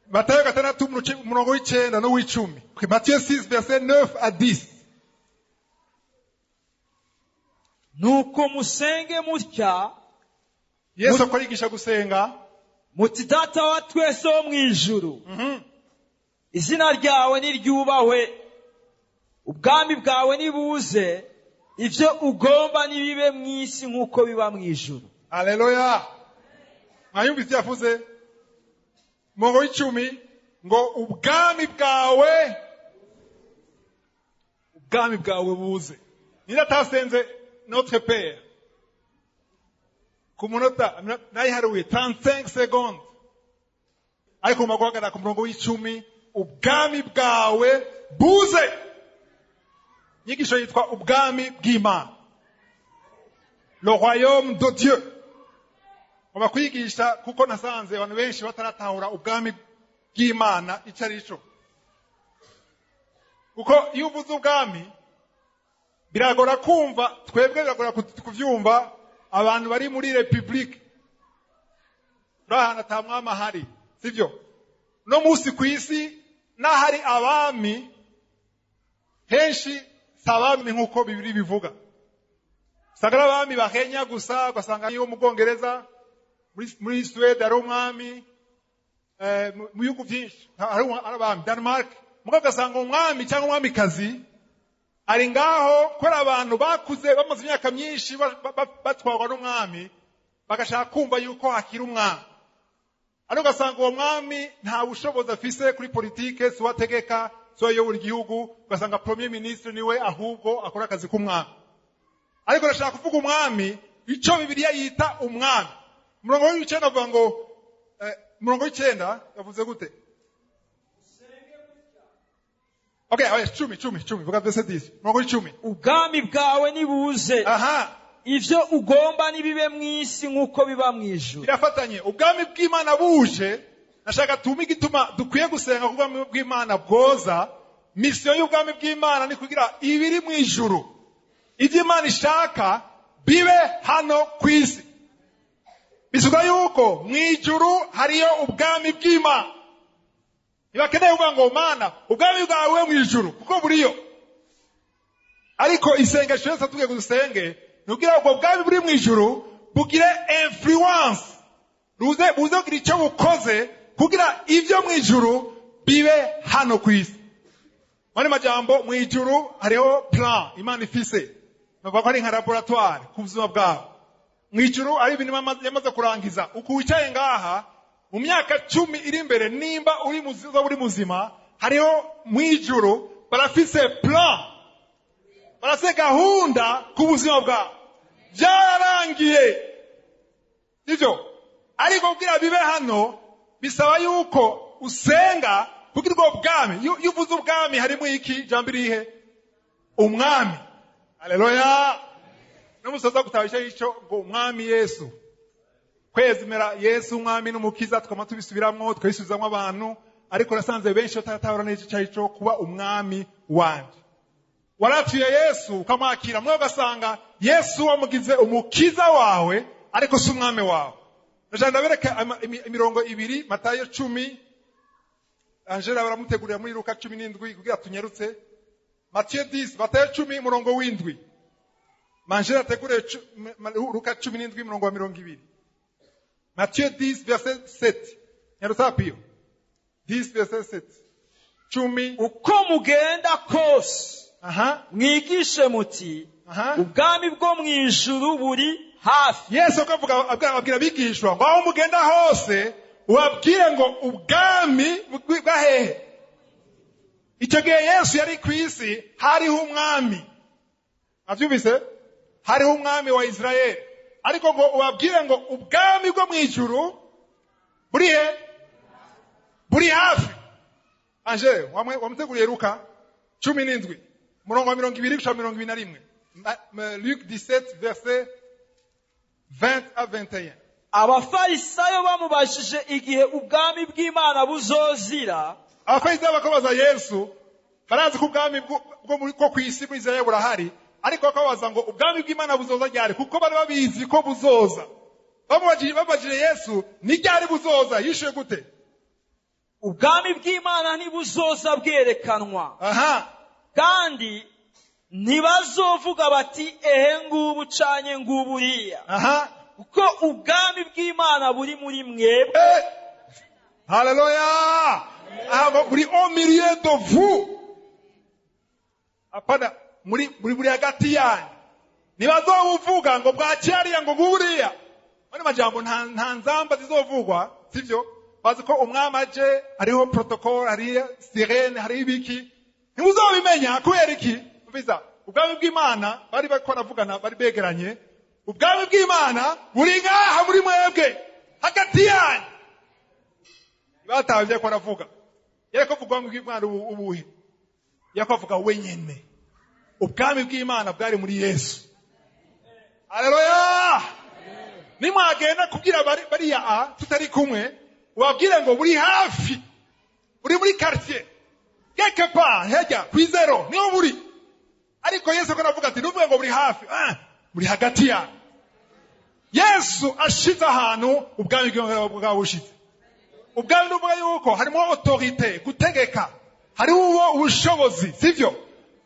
Matayo 6, umurongo w'9 n'uw'icumi. Matthieu 6, verset 9 à 10. Nuko musenge mutya. Yesu akora yigisha gusenga. Muti: Data wa twese wo mu ijuru, izina ryawe niryubahwe, ubwami bwawe nibuze, ibyo ugomba nibibe mu isi nk'uko biba mu ijuru. Haleluya! Mwayumvise ivyo yavuze? Umurongo w'10 ngo ubwami bwawe, ubwami bwawe buze. Ninde atasenze Notre Père ku munota? Nayiharuye 35 secondes, ariko ngomba guhagarara ku murongo w'10: ubwami bwawe buze. Inyigisho yitwa ubwami bw'Imana, le royaume de Dieu. Ngomba kwigisha kuko nasanze abantu benshi bataratahura ubwami bw'Imana icyo ari cyo, kuko iyo uvuze ubwami biragora kumva. Twebwe biragora kuvyumva, abantu bari muri république, uri ahantu ata mwami ahari, sibyo? No munsi ku isi n'ahari abami henshi si abami nk'uko Bibiri bivuga. Usanga ari abami bahenya gusa, ugasanga iyo mu Bwongereza, muri Suwede hari umwami, mu bihugu byinshi hari abami, Denmark. Mugabo ugasanga umwami cyangwa umwamikazi ari ngaho kubera abantu bakuze bamaze imyaka myinshi batwarwa n'umwami, bagashaka kumva yuko hakiri umwami. Ariko ugasanga uwo mwami nta bushobozi afise kuri politike, si we ategeka, si we ayobora igihugu. Ugasanga premier ministre niwe ahubwo akora akazi k'umwami. Ariko ndashaka kuvuga umwami, icyo Bibiliya yita umwami. Umurongo w'9 avuga ngo, umurongo w'9 yavuze gute? Okay, oya, 10, 10, 10, vuga verset 10, umurongo w'10. Ubwami bwawe nibuze, ivyo ugomba nibibe mu isi nk'uko biba mu ijuru. Birafatanye. Ubwami bw'Imana buje. Nashaka tume igituma dukwiye gusenga ko ubwami bw'Imana bwoza. Mission y'ubwami bw'Imana ni kugira ibiri mu ijuru, ibyo Imana ishaka, bibe hano ku isi. Bisuga yuko mu ijuru hariyo ubwami bw'Imana. Ntibakeneye kuvuga ngo: "Mana, ubwami bwawe mu ijuru," kuko buriyo. Ariko isengesho yose tugiye dusenge ni kugira ubwo bwami buri mu ijuru bugire influence, buze kugira icyo bukoze kugira ibyo mu ijuru bibe hano ku isi. Muri majambo, mu ijuru hariho plan Imana ifise, bavuga ko ari nka laboratoire ku buzima bwawe. Mu ijuru hari ibintu Imana yamaze kurangiza. Uku wicaye ngaha, mu myaka 10 iri imbere, nimba uri muzima, uri muzima, hariho mu ijuru barafise plan, barafise gahunda ku buzima bwawe. Byararangiye sibyo? Ariko kugira bibe hano bisaba yuko usenga kugira ubwo bwami. Iyo uvuze ubwami harimo iki? Jambo irihe? Umwami. Haleluya! N'umusoza gutaha icyo icyo ngo umwami Yesu, kwezimera Yesu umwami n'umukiza, tukaba tubisubiramwo, tukabisubizamwo abantu. Ariko nasanze benshi bataratahura neza icyo ari cyo kuba umwami wanje. Warapfuye Yesu ukamwakira, mwe ugasanga Yesu wamugize umukiza wawe, ariko si umwami wawe. Ndashaka ndabereka imirongo ibiri. Matayo 10, Angela baramutegurira muri Luka 17 kugira tunyarutse. Matthieu 10, Matayo 10, umurongo w'7. Angela ategure Luka 17, umurongo wa 20. Matthieu 10, verset 7. Nyarutsa piyo. 10, verset 7. 10. Uko mugenda kose, mwigishe muti: ubwami bwo mu ijuru buri hafi. Yesu akavuga, abwira abigishwa ngo aho mugenda hose ubabwire ngo ubwami bwa hehe? Icyo gihe Yesu yari ku isi, hariho umwami. Abyumvise? Hariho umwami wa Israeli. Ariko ngo ubabwire ngo ubwami bwo mu ijuru buri he? Buri hafi. Angele wamuteguriye Luka 17, umurongo wa 20 gushika 21. Luc 17, verset 20 à 21. Abafarisayo bamubajije igihe ubwami bw'Imana buzozira. Abafarisayo bakabaza Yesu. Barazi ko ubwami bwo ku isi muri Israel burahari, ariko bakabaza ngo ubwami bw'Imana buzoza ryari, kuko bari babizi ko buzoza. Bamubajije, babajije Yesu ni ryari buzoza, yishuye gute? Ubwami bw'Imana ntibuzoza bwerekanwa. Aha. Kandi ntibazovuga bati: "Ehe ngubu canye ngubu uriya." Aha. Kuko ubwami bw'Imana buri muri mwebwe. Eh! Haleluya! Abo buri au milieu de vous. Apana muri hagati yanyu. Ntibazobuvuga ngo bwakiriya ngo buriya. Mani majambo, nta nzamba zizovugwa, sivyo? Bazi ko umwami aje hariho protocole, hariho sirène, hariho ibiki. Ntimuzobimenya kubera iki? Umviza, ubwami bw'Imana bari bariko baravugana, bari begeranye. Ubwami bw'Imana buri ngaha muri mwebwe, hagati yanyu. Batawe ibyo ariko aravuga. Yariko avuga ubwami bw'Imana ubuhe? Yariko avuga wenyene. Ubwami bw'Imana bwari muri Yesu. Haleluya! Nimwagenda kubwira bariya a tutari kumwe, ubabwire ngo buri hafi, buri muri quartier, quelque part hejya kwizero niho buri. Ariko Yesu ko aravuga ati: "Nuvuge ngo buri hafi, buri hagati yanyu." Yesu ashize ahantu, ubwami bw'Imana bwaba bushitse. Ubwami nuvuga yuko harimo autorité, gutegeka, hariho uwo ubushobozi, sivyo?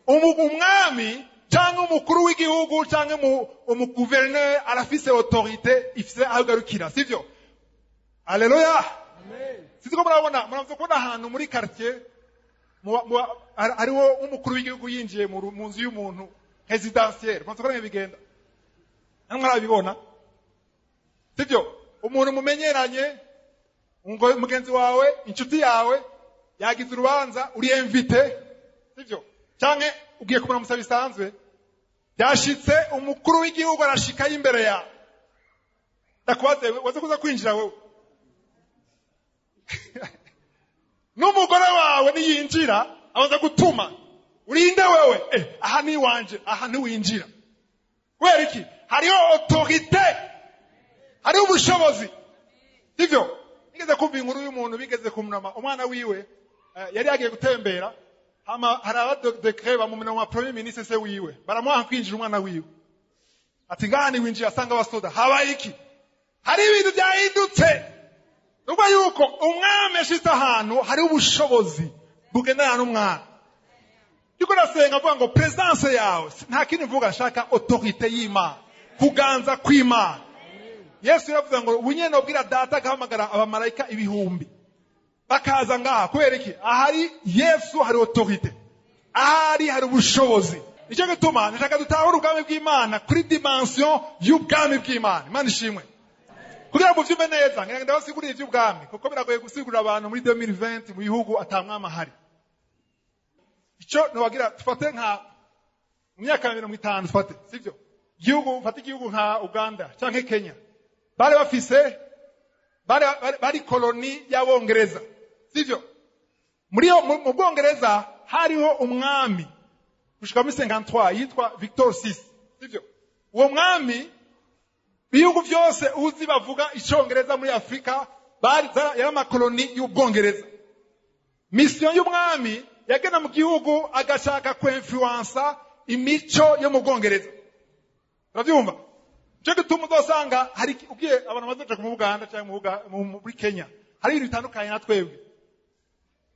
Umwami cyangwa umukuru w'igihugu cyangwa umuguverineri arafise autorité, ifise aho igarukira, sivyo? Haleluya! Sinzi ko murabona, muramaze kubona ahantu muri quartier hariho umukuru w'igihugu yinjiye mu nzu y'umuntu résidentielle. Muramaze kubona bigenda namwe, murabibona, sivyo? Umuntu mumenyeranye, ngo mugenzi wawe, inshuti yawe yagize urubanza, uri invité, sivyo? Canke ugiye kumuramusa bisanzwe, byashitse umukuru w'igihugu arashikayo imbere yawe. Ndakubaze, waze kuza kwinjira wewe n'umugore wawe niyinjira, abanza gutuma: "Urinde wewe?" Aha ni iwanje, aha ntiwinjira. Kubera iki? Hariho autorité, hariho ubushobozi, sivyo? Nigeze kumva inkuru y'umuntu bigeze kumunama umwana wiwe, yari yagiye gutembera, hama hari abadécret bamumenama premier ministre se wiwe, baramuha kwinjira umwana wiwe, ati: "Ngaha niwinjira." Asanga abasoda. Habaye iki? Hari ibintu byahindutse. Nubwo yuko umwami yashitse ahantu, hari ubushobozi bugendana n'umwami. Ndiko ndasenga avuga ngo présence yawe, nta kindi mvuga, nshaka autorité y'Imana, kuganza kw'Imana. Yesu yaravuze ngo ubunyene ubwira Data agahamagara abamarayika ibihumbi bakaza ngaha. Kubera iki? Ahari Yesu hari autorité, ahari hari ubushobozi. Nicyo gituma ndashaka dutahure ubwami bw'Imana kuri dimension y'ubwami bw'Imana. Imana ishimwe. Kugira ngo uvyumve neza, ngira ngo ndabasigurire ivy'ubwami, kuko biragoye gusigurira abantu muri 2020 mu bihugu ata mwami ahari. Ico nobagira, dufate nka mu myaka ya 50, dufate, sivyo, igihugu, ufate igihugu nka Uganda canke Kenya, bari bafise bari koloni y'Abongereza, sivyo? Muri yo mu Bwongereza hariho umwami gushika muri 53 yitwa Victor VI, sivyo? Uwo mwami, ibihugu byose uzi bavuga Icongereza muri Afurika bari yari amakoloni y'Ubwongereza. Mission y'umwami, yagenda mu gihugu agashaka kwinfluensa imico yo mu Bwongereza. Urabyumva? Nicyo gituma uzosanga hari ugiye abantu bazoja mu Buganda cyangwa muri Kenya, hari ibintu bitandukanye na twebwe,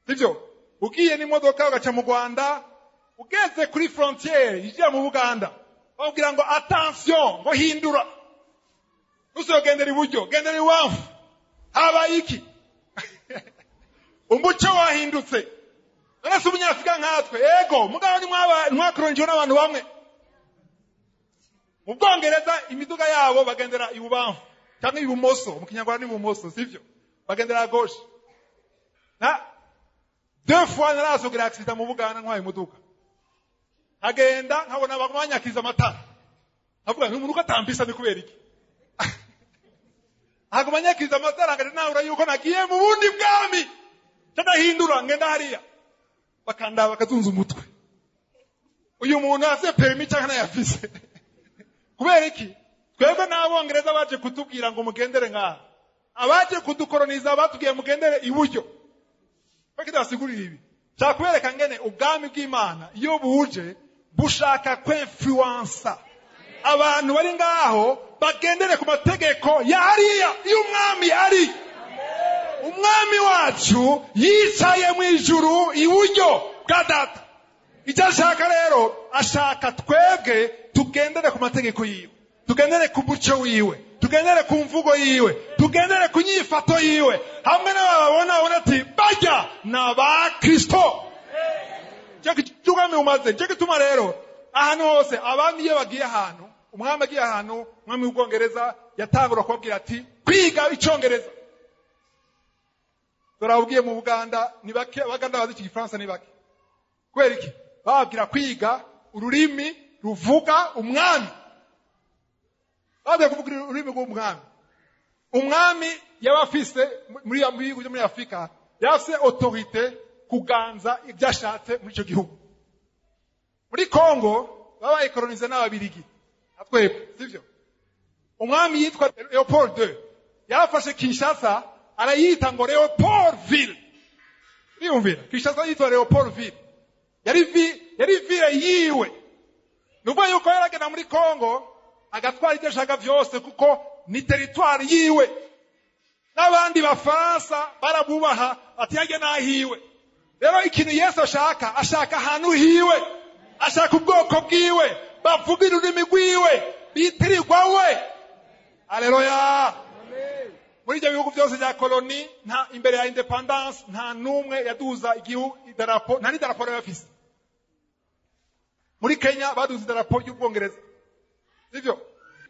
sivyo? Ugiye n'imodoka ugaca mu Rwanda, ugeze kuri frontière ijya mu Buganda, bakubwira ngo: "Attention", ngo: "Hindura, ntuzogendera iburyo, gendera ibubamfu." Habaye iki? Umuco wahindutse. None se umunyafurika nkatwe, ego mugabo ntimwakoronjewe n'abantu bamwe mu Bwongereza? Imiduga yabo bagendera ibubamfu cyangwa ibumoso, mu Kinyarwanda n'ibumoso, sivyo? Bagendera gauche. Na deux fois narasogera accident mu Buganda, ntwaye imodoka, nkagenda nkabona baguma banyakiriza amatara, nkavuga nti: "Umuntu uko atambisa ni kubera iki?" Haguma nyakiriza amatara, ngaca nahura yuko nagiye mu bundi bwami, ndahindura ngenda hariya, bakandaba, bakazunza umutwe: "Uyu muntu afite permis cyangwa ntayafise?" Kubera iki? Twebwe n'Abongereza baje kutubwira ngo mugendere ngaha, abaje kudukoroniza batubwiye mugendere iburyo. Bakidasigurira ibi, nshaka kubereka ngene ubwami bw'Imana iyo buje bushaka kwinfluensa abantu bari ngaho, bagendere ku mategeko ya hariya iyo umwami ari. Umwami wacu yicaye mu ijuru iburyo bwa Data. Icyo ashaka rero, ashaka twebwe tugendere ku mategeko yiwe, tugendere ku muco wiwe, tugendere ku mvugo yiwe, tugendere ku nyifato yiwe, hamwe n'ababona babona ati bajya ni aba Kristo. Icyo ubwami bumaze, nicyo gituma rero ahantu hose abami iyo bagiye ahantu, umwami agiye ahantu, umwami w'Ubwongereza yatangura kubabwira ati kwiga Icyongereza. Turabwiye mu Buganda ni bake Abaganda bazi iki Gifaransa, ni bake. Kubera iki? Bababwira kwiga ururimi ruvuga umwami, bababwira kuvuga ururimi rw'umwami. Umwami yaba afise muri mu bihugu byo muri Afurika, yaba afise autorité kuganza ibyo ashatse muri icyo gihugu. Muri Kongo babaye colonisé n'Ababirigi twebwe, sivyo? Umwami yitwa Leopold II yarafashe Kinshasa arayita ngo Leopoldville. Uriyumvira, Kinshasa yitwa Leopoldville, yari ville yiwe. Ni ukuvuga yuko yaragenda muri Kongo agatwara ibyo ashaka byose, kuko ni territoire yiwe. N'abandi Bafaransa barabubaha, ati yajya n'ahiwe. Rero ikintu Yesu ashaka, ashaka ahantu hiwe, ashaka ubwoko bwiwe bavuga ururimi rwiwe, bitirirwa we. Aleluya! Muri ibyo bihugu byose bya colonie, nta imbere ya indépendance nta n'umwe yaduza igihugu idarapo, nta n'idarapo bari bafise. Muri Kenya baduza idarapo y'Ubwongereza, sivyo?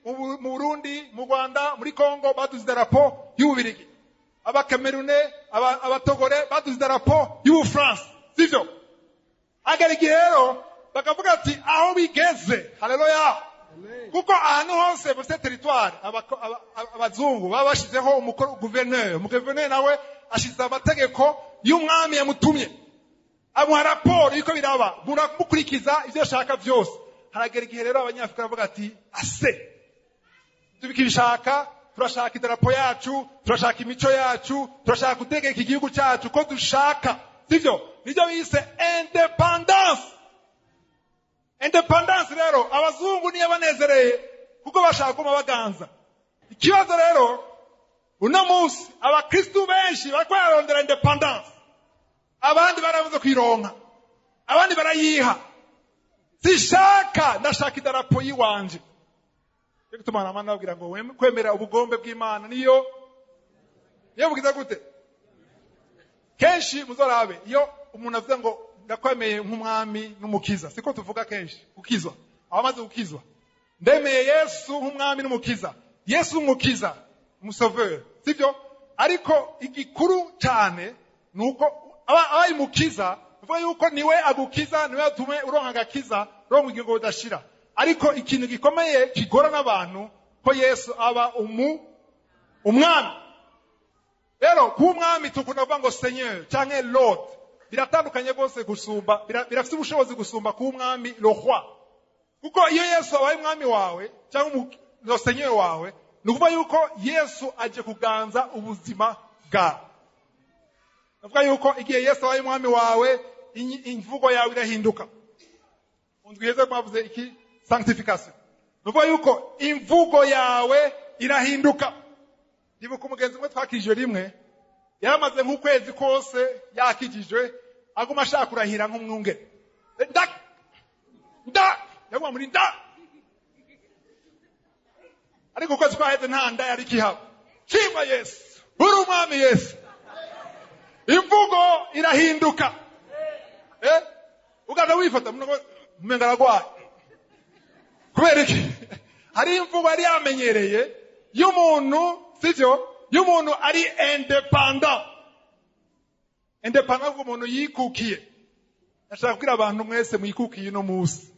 Mu Burundi, mu Rwanda, muri Congo baduza idarapo y'Ububirigi. Abakamerune, Abatogore baduza idarapo y'Ubufaransa, sivyo? Hagera igihe rero bakavuga ati aho bigeze, haleluya, kuko ahantu hose bafite territoire, abazungu baba bashizeho umukuru, guverineri. Umuguverineri nawe ashize amategeko y'umwami yamutumye, amuha raporo y'uko biraba, murakurikiza ibyo ashaka byose. Haragera igihe rero Abanyafurika bavuga ati ase tubikibishaka, turashaka idarapo yacu, turashaka imico yacu, turashaka gutegeka igihugu cyacu ko dushaka, sivyo? Nibyo bise indépendance. Indépendance rero abazungu niyo banezereye, kuko bashaka kuguma baganza. Ikibazo rero, uno munsi abakristu benshi bariko bararondera indépendance, abandi barabuze kuyironka, abandi barayiha. Sishaka, ndashaka idarapo yiwanje. Cyo gituma Namana babwira ngo kwemera ubugombe bw'Imana niyo bugize gute. Kenshi muzorabe iyo umuntu avuze ngo ndakwemeye nk'umwami n'umukiza, siko tuvuga kenshi gukizwa, abamaze gukizwa, ndemeye Yesu nk'umwami n'umukiza, Yesu umukiza, umu sauveur, sibyo? Ariko igikuru cyane ni uko abaye umukiza, bivuga yuko niwe agukiza, niwe atume uronka agakiza, uronka ubugingo budashira. Ariko ikintu gikomeye kigora n'abantu, ko Yesu aba umwami. Rero kuba umwami, tukunda kuvuga ngo Seigneur canke Lord, biratandukanye rwose gusumba, birafite ubushobozi gusumba kuba umwami, le roi, kuko iyo Yesu abaye umwami wawe cyangwa le Seigneur wawe, ni ukuvuga yuko Yesu aje kuganza ubuzima bwawe. Ni ukuvuga yuko igihe Yesu abaye umwami wawe, imvugo yawe irahinduka. Ndwi iheze mwavuze iki? Sanctification. Ni ukuvuga yuko imvugo yawe irahinduka. Ndibuka umugenzi umwe twakijije rimwe, yaramaze nk'ukwezi kose yakijijwe, aguma ashaka kurahira nk'umwungere. Nda nda, yaguma muri nda, ariko ukwezi kwaheze nta nda yari ikihaba. Shima Yesu, uri umwami Yesu. Imvugo irahinduka, eh, ugaza wifata umenga aragwaye. Kubera iki? Hari imvugo yari yamenyereye y'umuntu, sivyo? Y'umuntu ari indépendant. Indépendant, umuntu yikukiye. Ndashaka kubwira abantu mwese mwikukiye uno munsi,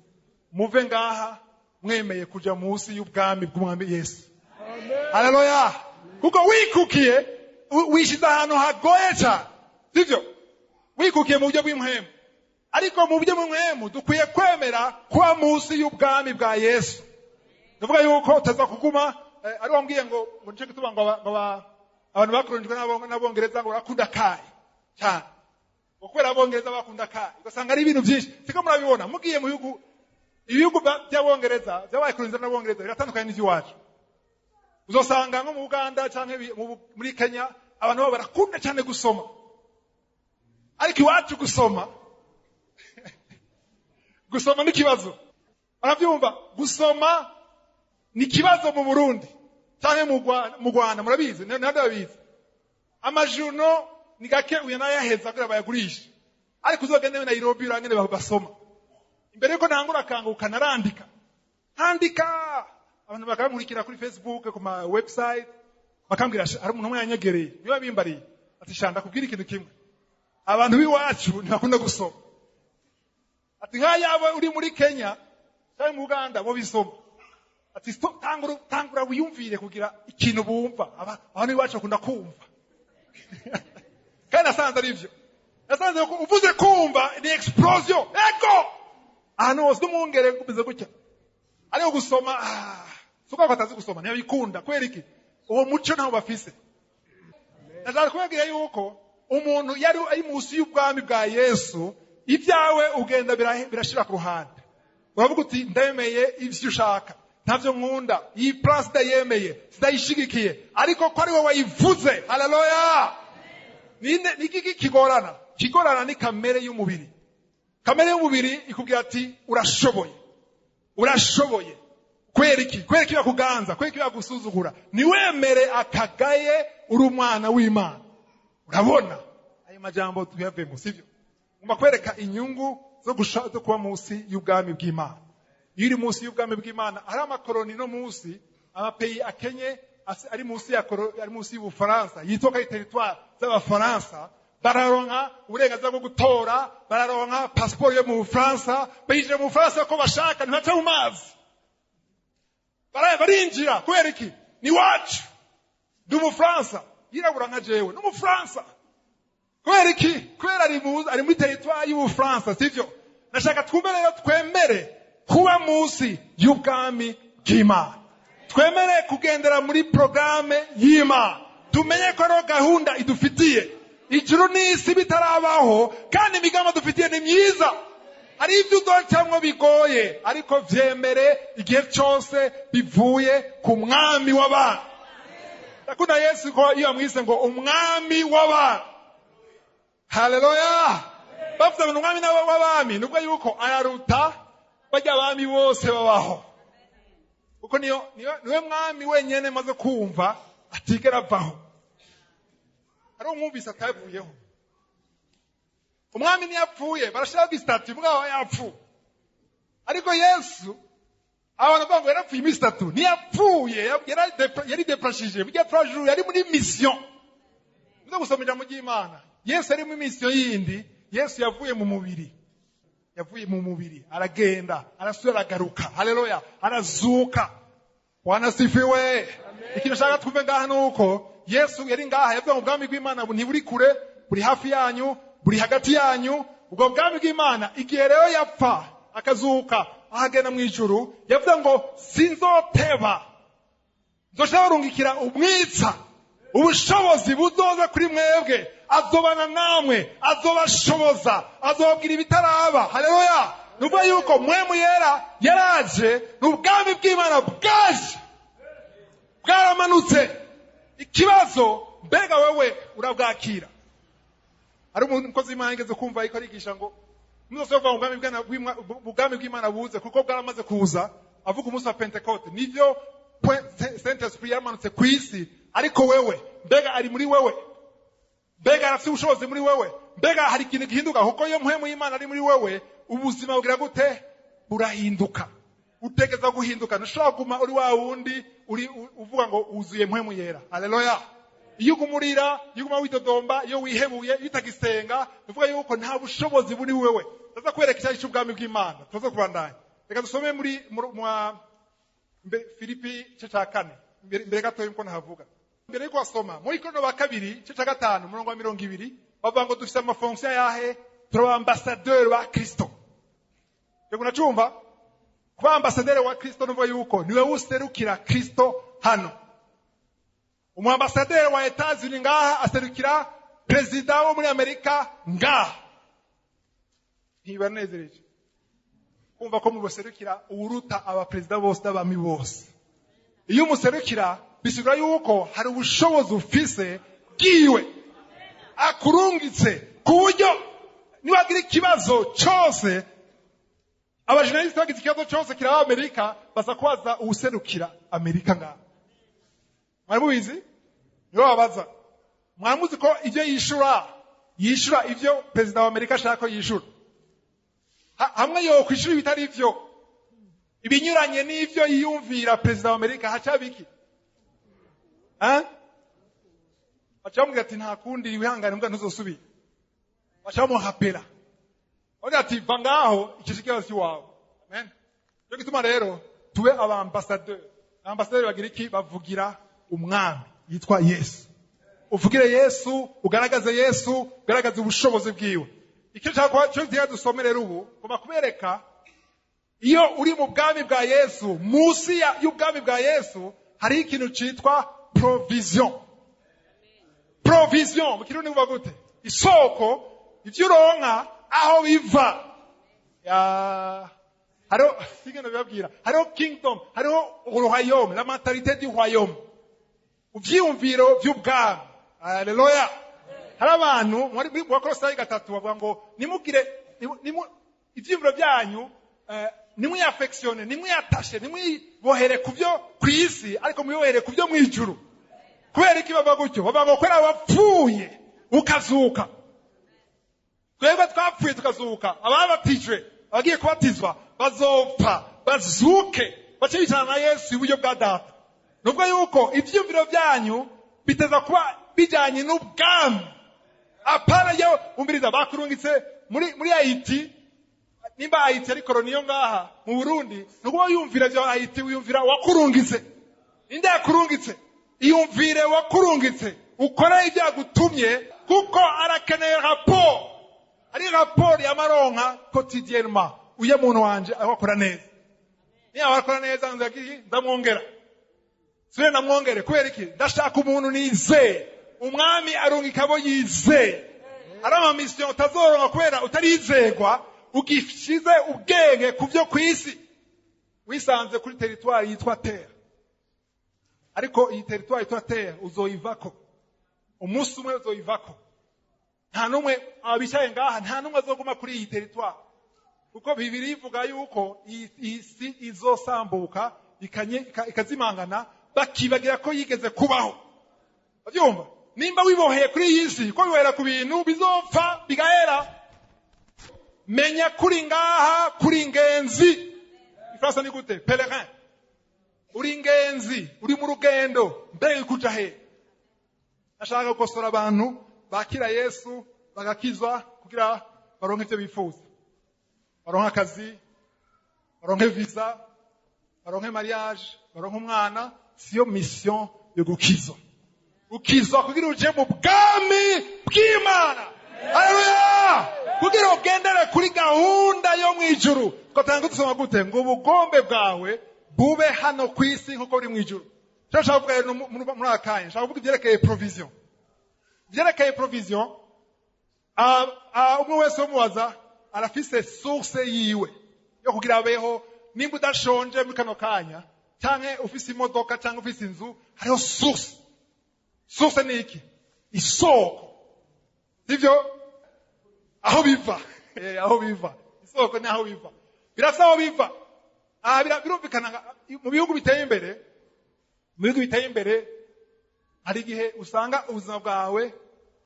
muve ngaha mwemeye kuja munsi y'ubwami bw'umwami Yesu. Haleluya! Kuko wikukiye, wishize ahantu hagoye cyane, sivyo? Wikukiye mu buryo bw'impwemu. Ariko mu buryo bw'impwemu dukwiye kwemera kuba munsi y'ubwami bwa Yesu. Ndavuga yuko utaza kuguma ari wambwiye ngo nico gituma ngo abantu bakoronijwe n'Abongereza ngo barakunda kayi cyane, ngo kubera Abongereza bakunda kayi, ugasanga ari ibintu byinshi. Siko murabibona? Mugiye mu bihugu, ibihugu by'Abongereza byabaye kolonize n'Abongereza biratandukanye n'iby'iwacu. Uzosanga nko mu Uganda canke muri Kenya Abantu babo barakunda cyane gusoma, ariko iwacu gusoma ni ikibazo. Barabyumva, gusoma ni ikibazo mu Burundi cyangwa mu Rwanda, murabizi, nabyo babizi. Amajuno ni gake uya nayaheza kugira bayagurishe, ariko uzogende Nairobi urangene basoma. Imbere yuko ntangura akanguka narandika, handika, abantu bakankurikira kuri Facebook, ku ma website, bakambwira. Hari umuntu umwe yanyegereye, niba bimbariye, ati: "Shanda kubwira ikintu kimwe, abantu b'iwacu ntibakunda gusoma." Ati: "Nk'ayaba uri muri Kenya cyangwa mu Uganda bo bisoma." Ati: "Tangura, tangura wiyumvire kugira ikintu bumva." Abantu b'iwacu bakunda kumva, kandi nasanze ari byo. Nasanze ko uvuze kumva ni explosion, ego, ahantu hose n'umwungere kumeze gutya. Ariko gusoma, si uko batazi gusoma, ntibabikunda. Kubera iki? Uwo muco ntawo bafise. Ndashaka kubabwira yuko umuntu yari ari munsi y'ubwami bwa Yesu, ibyawe ugenda birashira ku ruhande. Uravuga uti: "Ndemeye ivyo ushaka, ntavyo nkunda, iyi place ndayemeye, sindayishigikiye, ariko ko ari wowe wayivuze." Haleluya! Ninde niki kigorana? Kigorana ni kamere y'umubiri. Kamere y'umubiri ikubwira ati: "Urashoboye, urashoboye." Kubera iki? Kubera iki bakuganza? Kubera iki bagusuzugura? Niwemere akagaye, uri umwana w'Imana. Urabona ayo majambo tuyavemo, sivyo? Ngomba kwereka inyungu zo kuba munsi y'ubwami bw'Imana. Iyo uri munsi y'ubwami bw'Imana, hari amakoroni no munsi, amapeyi akenye ari munsi ya ari munsi y'Ubufaransa, yitwa ko ari territoire z'Abafaransa, bararonka uburenganzira bwo gutora, bararonka pasiporo yo mu Bufaransa, binjira mu Bufaransa ko bashaka, ntibaca mu mazi. Barinjira. Kubera iki? Ni wacu, ndi Umufaransa, yirabura nka jewe ni Umufaransa. Kubera iki? Kubera ari muri territoire y'Ubufaransa, sivyo? Nashaka twumve rero, twemere kuba munsi y'ubwami bw'Imana, twemere kugendera muri porogaramu y'Imana, tumenye ko ariyo gahunda idufitiye ijuru n'isi bitarabaho, kandi imigambi dufitiye ni myiza. Hari ibyo udocamwo bigoye, ariko vyemere igihe cyose bivuye ku Mwami w'abantu. Ndakunda Yesu ko iyo amwise ngo Umwami w'abantu. Haleluya! Bavuze ngo ni Umwami w'abami, nubwo yuko araruta barya abami bose babaho, kuko niyo niwe mwami wenyene maze kumva atigera avaho. Hari umwumvise atavuyeho. Umwami ntiyapfuye, barashiraho isitati mugabo yapfuye. Ariko Yesu, abantu bavuga ngo yarapfuye iminsi 3, ntiyapfuye, yari deplashije burya 3 jours, yari muri mission. Muze gusoma ijambo ry'Imana. Yesu yari muri mission yindi. Yesu yavuye mu mubiri, yavuye mu mubiri, aragenda, arasubira, aragaruka. Haleluya! Arazuka. Bwana sifiwe! Ikintu nshaka twumve ngaha ni uko Yesu yari ngaha, yavuga ngo ubwami bw'Imana ntiburi kure, buri hafi yanyu, buri hagati yanyu, ubwo bwami bw'Imana. Igihe rero yapfa, akazuka, ahagenda mu ijuru, yavuze ngo: "Sinzoteba, nzoca barungikira umwitsa, ubushobozi buzoza kuri mwebwe, azobana namwe, azobashoboza, azobabwira ibitaraba." Haleluya! Ni ukuvuga yuko Mpwemu Yera yaraje, ni ubwami bw'Imana bwaje, bwaramanutse. Ikibazo, mbega wewe urabwakira? Hari umukozi w'Imana yigeze kumva ariko arigisha ngo muzose bavuga ngo ubwami bw'Imana buze, kuko bwaramaze kuza. Avuga umunsi wa Pentekote, nivyo, Saint Esprit yamanutse ku isi. Ariko wewe, mbega ari muri wewe? Mbega arafite ubushobozi muri wewe? Mbega hari ikintu gihinduka? Kuko iyo Mpwemu y'Imana ari muri wewe, ubuzima bugira gute? Burahinduka. Utegeza guhinduka, ntushobora kuguma uri wa wundi uri uvuga ngo wuzuye Mpwemu Yera. Haleluya! Iyo uguma urira, iyo uguma widodomba, iyo wihebuye, iyo utagisenga, bivuga yuko nta bushobozi buri wewe. Tuza kwereka icyayi cy'ubwami bw'Imana, tuza kubandanya. Reka dusome muri Filipi igice cya 4. Mbere gatoya yuko nahavuga, mbere yuko wasoma muri Korinto wa kabiri igice cya 5, umurongo wa 20, bavuga ngo dufite ama fonction yahe? Turi ambasaderi ba Kristo. Reka unacumva, kuba ambasaderi wa Kristo nuvuga yuko niwe userukira Kristo hano. Umu ambasaderi wa Etats-Unis ngaha aserukira perezida wo muri Amerika ngaha. Ntibanezereje kumva ko mubaserukira uwuruta abaperezida bose n'abami bose? Iyo umuserukira, bisigura yuko hari ubushobozi ufise kugira. bwiwe akurungitse, ku buryo niwagira ikibazo cyose, abajournaliste bagize ikibazo cyose kiraba Amerika, baza kubaza uwuserukira Amerika ngaho. Mwari mubizi? Niwe babaza. Mwari muzi ko ibyo yishura, yishura ibyo perezida wa Amerika ashaka ko yishura? Hamwe yo kwishura ibitari ivyo, ibinyuranye n'ivyo yiyumvira perezida wa Amerika, haca biki? Eh? Baca bamubwira ati: "Nta kundi, wihangane mbwa ntuzosubire." Baca bamuhapera, bavuga ati: "Va ngaho, iki si ikibazo cy'iwawe." Amen. Cyo gituma rero tube abambasaderi. Abambasaderi bagira iki? Bavugira umwami yitwa Yesu. Uvugire Yesu, ugaragaze Yesu, ugaragaze ubushobozi bwiwe. Icyo nshaka cyo tugiye dusome rero ubu, ngomba kubereka iyo uri mu bwami bwa Yesu, munsi y'ubwami bwa Yesu hariho ikintu cyitwa provision. Provision mu Kirundi uvuga gute? Isoko, ibyo uronka aho biva. Ya, hariho sigeno bibabwira, hariho kingdom, hariho royaume, la mentalité du royaume, ivyiyumviro vy'ubwami. Haleluya! Hari abantu muri Bakolosayi 3 bavuga ngo nimugire ivyiyumviro byanyu, nimwiyaffectionne, nimwiyattache, nimwibohere ku byo ku isi, ariko mwibohere ku byo mw'ijuru. Kubera iki bava gutyo? Bavuga ngo kubera wapfuye ukazuka. Twebwe twapfuye tukazuka, ababatijwe, abagiye kubatizwa bazopfa bazuke, bace bicarana na Yesu iburyo bwa Data. Nubwo yuko ivyiyumviro byanyu biteza kuba bijyanye n'ubwami, apana yo umviriza bakurungitse muri Haiti. Nimba Haiti ari colonie yo ngaha mu Burundi, nukuba wiyumvira vya Haiti, wiyumvira wakurungitse. Ninde yakurungitse? Iyumvire wakurungitse, ukore ibyo yagutumye, kuko arakeneye raporo. Ari raporo y'amaronka quotidiennement: uye muntu wanje aho akora neza, niba akora neza nzagira ndamwongera, sire ndamwongere. Kubera iki? Ndashaka umuntu nizeye. Umwami arungika abo yizeye. Ari amamisiyo utazoronka kubera utarizegwa, ugishize ubwenge ku byo ku isi. Wisanze kuri territoire yitwa terre, ariko iyi territoire yitwa terre uzoyivako umunsi umwe, uzoyivako. Nta n'umwe abicaye ngaha, nta n'umwe azoguma kuri iyi territoire, kuko Bibiri ivuga yuko iyi si izosambuka, ikazimangana, bakibagira ko yigeze kubaho. Babyumva? Nimba wiboheye kuri iyi si, ko wibohera ku bintu bizopfa bigahera, menya kuri ngaha kuri ingenzi. Ifaransa ni gute? Pèlerin. Uri ingenzi, uri mu rugendo. Mbega kuja he? Ashaka gukosora abantu bakira Yesu bagakizwa kugira baronke ivyo bifuza, baronke akazi, baronke visa, baronke mariage, baronke umwana. Siyo mission yo gukizwa. Ukizwa kugira uje mu bwami bw'Imana. Haleluya! Kugira ugendere kuri gahunda yo mu ijuru. Twatanga dusoma gute? Ngo ubugombe bwawe bube hano ku isi nk'uko buri mu ijuru. Cyo nshaka kuvuga rero muri aka kanya, nshaka kuvuga ibyerekeye provision. Ibyerekeye provision, umwe wese umubaza arafise source yiwe yo kugira abeho. Nimba udashonje muri kano kanya, canke ufise imodoka, canke ufise inzu, hariho source. Source ni iki? Isoko, sivyo? Aho biva. Aho biva, isoko ni aho biva, birasa aho biva. Birumvikana mu bihugu biteye imbere. Mu bihugu biteye imbere hari igihe usanga ubuzima bwawe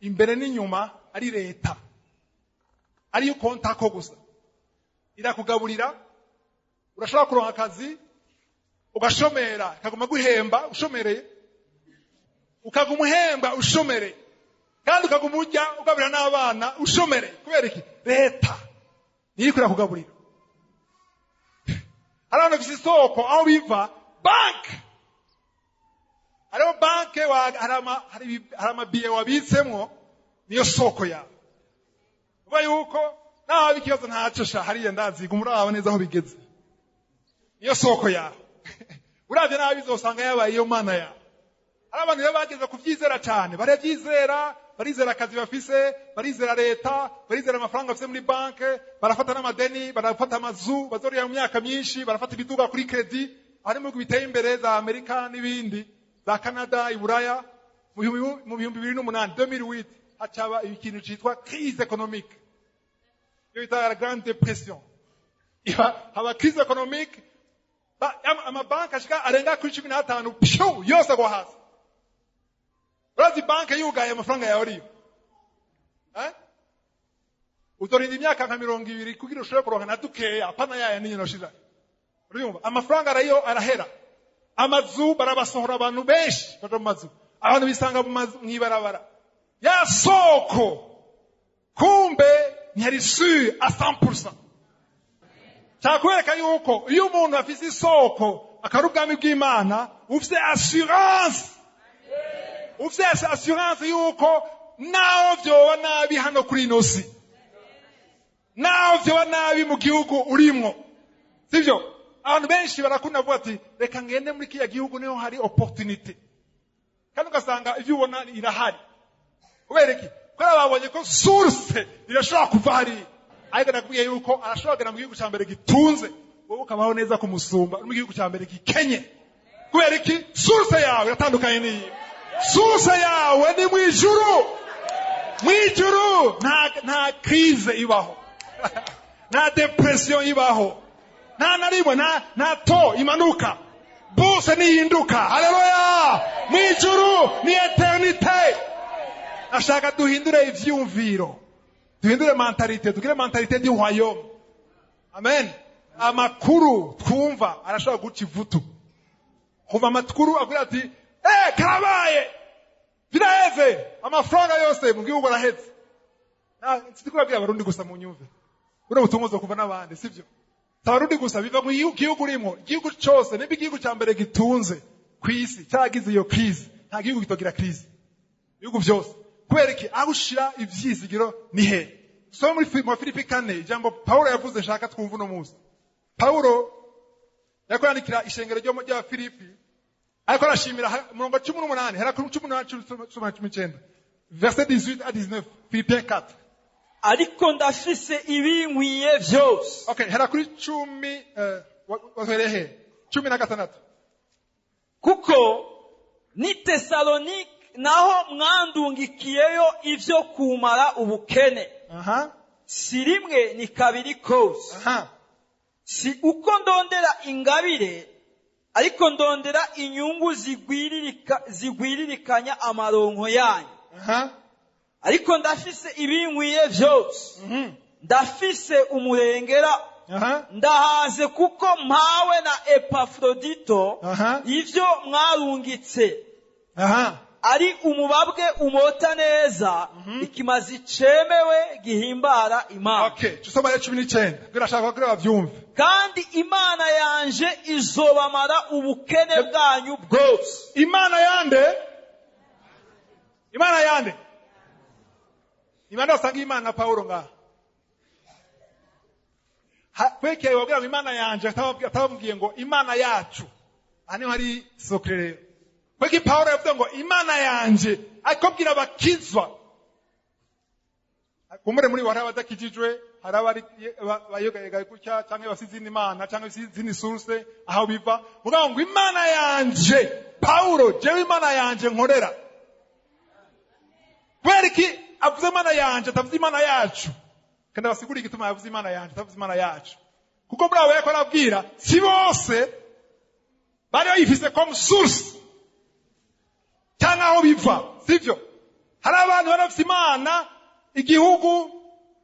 imbere n'inyuma ari leta, ariyo ukontako gusa, irakugaburira. Urashobora kuronka akazi ugashomera, ikaguma guhemba ushomereye, ukaguma uhemba ushomereye, kandi ukaguma urya, ugaburira n'abana ushomereye. Kubera iki? Leta niyo iriko irakugaburira. Hari abantu bafise isoko aho biva, banke. Hariho banke, hari amabiye wabitsemwo, niyo soko yawe. Uvuga yuko naho haba ikibazo, ntacyo sha, hariya ndaziga, umuraba neza aho bigeze, niyo soko yawe. Uravye nabi uzosanga yabaye iyo mana yawe. Hari abantu rero bageze kuvyizera cane, baravyizera, barizera akazi bafise, barizera leta, barizera amafaranga bafise muri banke, barafata n'amadeni, barafata amazu bazoriha mu myaka myinshi, barafata ibiduga kuri crédit. Hari mu bihugu biteye imbere za Amerika n'ibindi, za Canada, Iburaya. Mu 2008, 2008, hacaba ikintu citwa crise économique, iyo bita la Grande Dépression. Haba crise économique, amabanki ashika arenga kuri 15 pyu yose agwa hasi. Urazi banki yugaye, amafaranga yawe ariyo, eh? Uzorinda imyaka nka 20 kugira ushobore kuronka na dukeya, apana yaya niyo noshiza. Urumva amafaranga arayo arahera, amazu barabasohora, abantu benshi baja mu mazu, abantu bisanga mu mazu mw'ibarabara. Ya soko kumbe ntiyari sûre à 100%. Cyakwereka yuko iyo umuntu afise isoko akari ubwami bw'Imana, ufise assurance, ufise assurance yuko naho vyoba nabi hano kuri ino si, naho vyoba nabi mu gihugu urimwo, sivyo? Abantu benshi barakunda kuvuga ati: "Reka ngende muri kiriya gihugu, niho hari opportunité." Kandi ugasanga ivyo ubona irahari. Kubera iki? Kubera babonye ko source irashobora kuva hariya. Ariko nakubwiye yuko arashobora kugenda mu gihugu cya mbere gitunze, wowe ukabaho neza kumusumba uri mu gihugu cya mbere gikenye. Kubera iki? Source yawe iratandukanye n'iyi. Source yawe ni mu ijuru. Mu ijuru nta crise ibaho, nta dépression ibaho, nta na rimwe, nta taux imanuka, bourse ntihinduka. Haleluya! Mu ijuru ni éternité. Ashaka duhindure ivyiyumviro, duhindure mentalité, tugire mentalité du royaume. Amen. Amakuru twumva arashobora guca ivutu. Kuva amakuru avuga ati: "Eh, karabaye, biraheze, amafaranga yose mu gihugu araheze." Sindi kubabwira Abarundi gusa, mu nyumve buno butumwa kuva n'abandi, sivyo? Si Abarundi gusa, biva mu gihugu urimo, igihugu cose. Nimba igihugu ca mbere gitunze kw'isi caragize iyo crise, nta gihugu kitogira crise, ibihugu vyose. Kubera iki? Aho ushira ivyizigiro ni he? Soma muri mu Filipi 4, ijambo Paulo yavuze nshaka twumva uno munsi. Paulo yariko yandikira ishengero ryo mu rya Filipi, ariko arashimira umurongo wa 18, hera kuri 18, 19, verset 18 à 19, Philippiens 4. Ariko ndafise ibinkwiye vyose. Okay, hera kuri 10, wahereye he? 16. Kuko ni Tesalonike naho mwandungikiyeyo ivyo kumara ubukene, si rimwe ni kabiri kose. Si uko ndondera ingabire, ariko ndondera inyungu zigwiririkanya amaronko yanyu. Ariko ndafise ibinkwiye vyose, ndafise umurengera, ndahaze kuko mpawe na Epafrodito ivyo mwarungitse, ari umubabwe umota neza, ikimazi cemewe gihimbara Imana. Okay, tusoma rero 19, kugira ashaka kugira bavyumve. Kandi Imana yanje izobamara ubukene bwanyu bwose. Imana yande? Imana yande? Imana basanga Imana Paulo ngaha. Kwekeye babwira ngo Imana yanje, atababwiye ngo Imana yacu. Aha niho hari secret rero. Kweki Paulo yavuze ngo Imana yanje, ariko bwira abakizwa? Kumbure muri bo hari abadakijijwe, hari abari bayegayega gutya, canke bafise izindi mana, canke bafise izindi source aho biva. Mugabo ngo Imana yanje, Paulo, jewe Imana yanje nkorera. Kubera iki avuze Imana yanje, atavuze Imana yacu? Kandi abasigura igituma yavuze Imana yanje, atavuze Imana yacu. Kuko muri abo yariko arabwira, si bose bari bayifise comme source cyangwa aho biva, sivyo? Hari abantu bari bafise imana igihugu,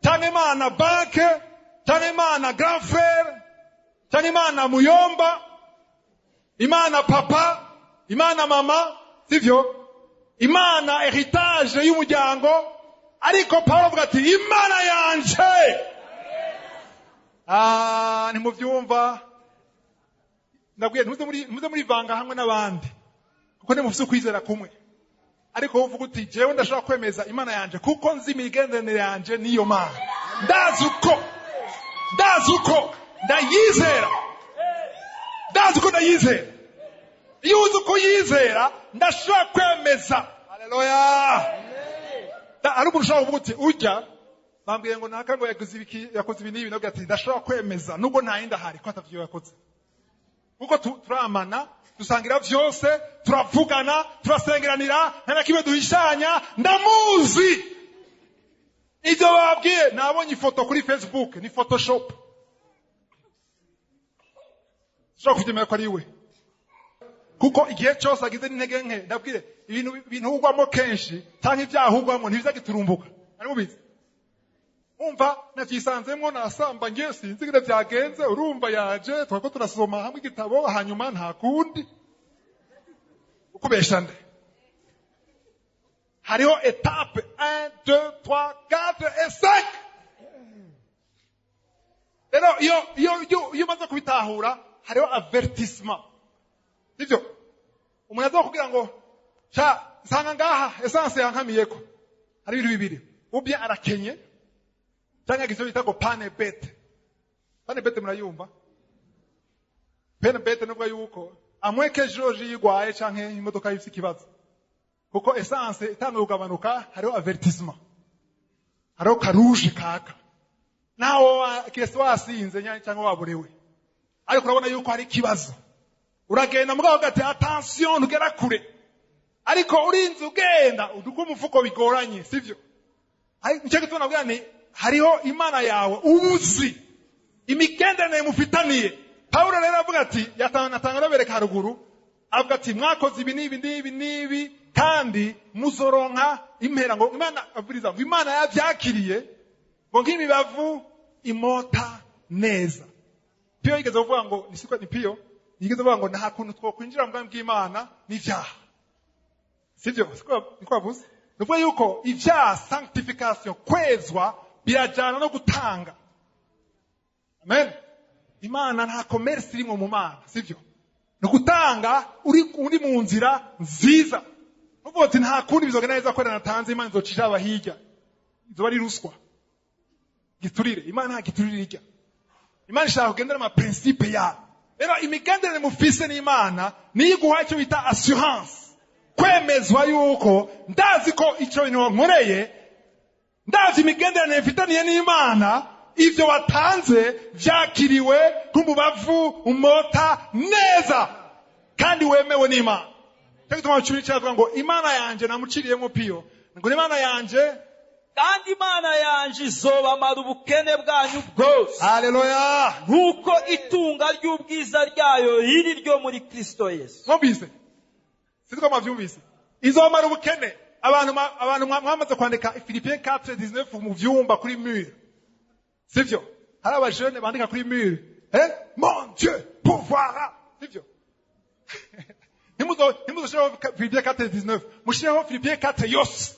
cyangwa imana banke, cyangwa imana grand frère, cyangwa imana muyomba, imana papa, imana mama, sivyo? Imana héritage y'umuryango. Ariko Paulo avuga ati: "Imana yanje." Ah, ntimuvyumva? Ndabwiye ntimuze murivanga hamwe n'abandi, kuko ntimufise ukwizera kumwe. Ariko wowe uvuga uti: "Jewe ndashobora kwemeza Imana yanje, kuko nzi imigenderanire yanje n'iyo Mana, ndazi uko ndayizera, ndazi uko ndayizera." Iyo uzi uko uyizera, ndashobora kwemeza. Haleluya! Hari umuntu ushobora kuvuga uti: "Ujya bambwiye ngo naka ngo yakoze ibiki, yakoze ibi n'ibi." Nawe ati: "Ndashobora kwemeza nubwo nta yindi ahari ko atavyo yakoze." Kuko turamana, dusangira vyose, turavugana, turasengeranira, nta na kimwe duhishanya, ndamuzi. Ibyo babwiye, nabonye ifoto kuri Facebook, ni Photoshop. Ushobora kubyemera ko ari we. Kuko igihe cyose agize n'intege nke, ndabwire, ibintu ugwamo kenshi, canke ibyaha ugwamo, ntibizagiturumbuka. Ari mubizi? Umva, navyisanzemwo, nasamba ngiye, sinzi ingene vyagenze, urumva yaje, twariko turasoma hamwe igitabo, hanyuma nta kundi. Ukubesha nde? Hariho étape 1, 2, 3, 4 et 5. Rero iyo umaze kubitahura, hariho avertissement. Sivyo? Umuntu aza kugira ngo sha nsanga ngaha essence yankamiyeko. Hari ibintu bibiri. Ubye arakenye cyangwa agize bita ngo panne bête. Panne bête murayumva? Panne bête nubwo yuko amweke joje yigwaye canke imodoka ifite ikibazo. Kuko essence itanguye kugabanuka, hariho avertissement. Hariho karuje kaka. Nawo kirese wasinze cyangwa waburewe. Ariko urabona yuko hari ikibazo. Uragenda mugabo ugati attention, ntugera kure. Ariko urinze ugenda uduka umufuko bigoranye, sivyo? Ariko nicyo gituma nabwira nti hariho Imana yawe ubuzi imigenderanire mufitaniye. Pawulo rero avuga ati, atanga arabereka haruguru, avuga ati mwakoze ibi n'ibi n'ibi n'ibi kandi muzoronka impera, ngo Imana avuriza ngo Imana yavyakiriye ngo nk'imibavu imota neza. Piyo yigeze kuvuga ngo ni siko, ni Piyo yigeze kuvuga ngo nta kuntu twokwinjira mu bwami bw'Imana n'ivyaha. Sivyo? Siko niko bavuze. Ni ukuvuga yuko ivyaha, sanctification, kwezwa birajana no gutanga. Amen. Imana nta commerce irimwo mu Mana, sivyo? Ni ugutanga uri mu nzira nziza. Uvuga uti nta kundi bizogenda neza ko natanze, Imana izoca ijaba hirya. Izoba ari ruswa. Giturire. Imana nta giturire irya. Imana ishaka kugendera ama principe yayo. Rero imigenderanire mufise n'Imana niyo iguha icyo bita assurance. Kwemezwa yuko ndazi ko ico bintu wankoreye, ndazi imigenderanire mfitaniye n'Imana, ivyo watanze vyakiriwe nk'umubavu umota neza kandi wemewe n'Imana. Cyo gituma 19 avuga ngo Imana yanje namuciriyemo Piyo, ngo Imana yanje, kandi Imana yanje izobamara ubukene bwanyu bwose. Haleluya. Nk'uko itunga ry'ubwiza ryayo riri ryo muri Kristo Yesu. Mwumvise? Sinzi ko mwavyumvise. Izomara ubukene. Abantu mwamaze kwandika Philippiens 4:19 mu vyumba kuri mur. Sivyo? Hari abajene bandika kuri mur. Mon Dieu pourvoira. Sivyo? Ntimuzoshireho Philippiens 4:19. Mushireho Philippiens 4 yose.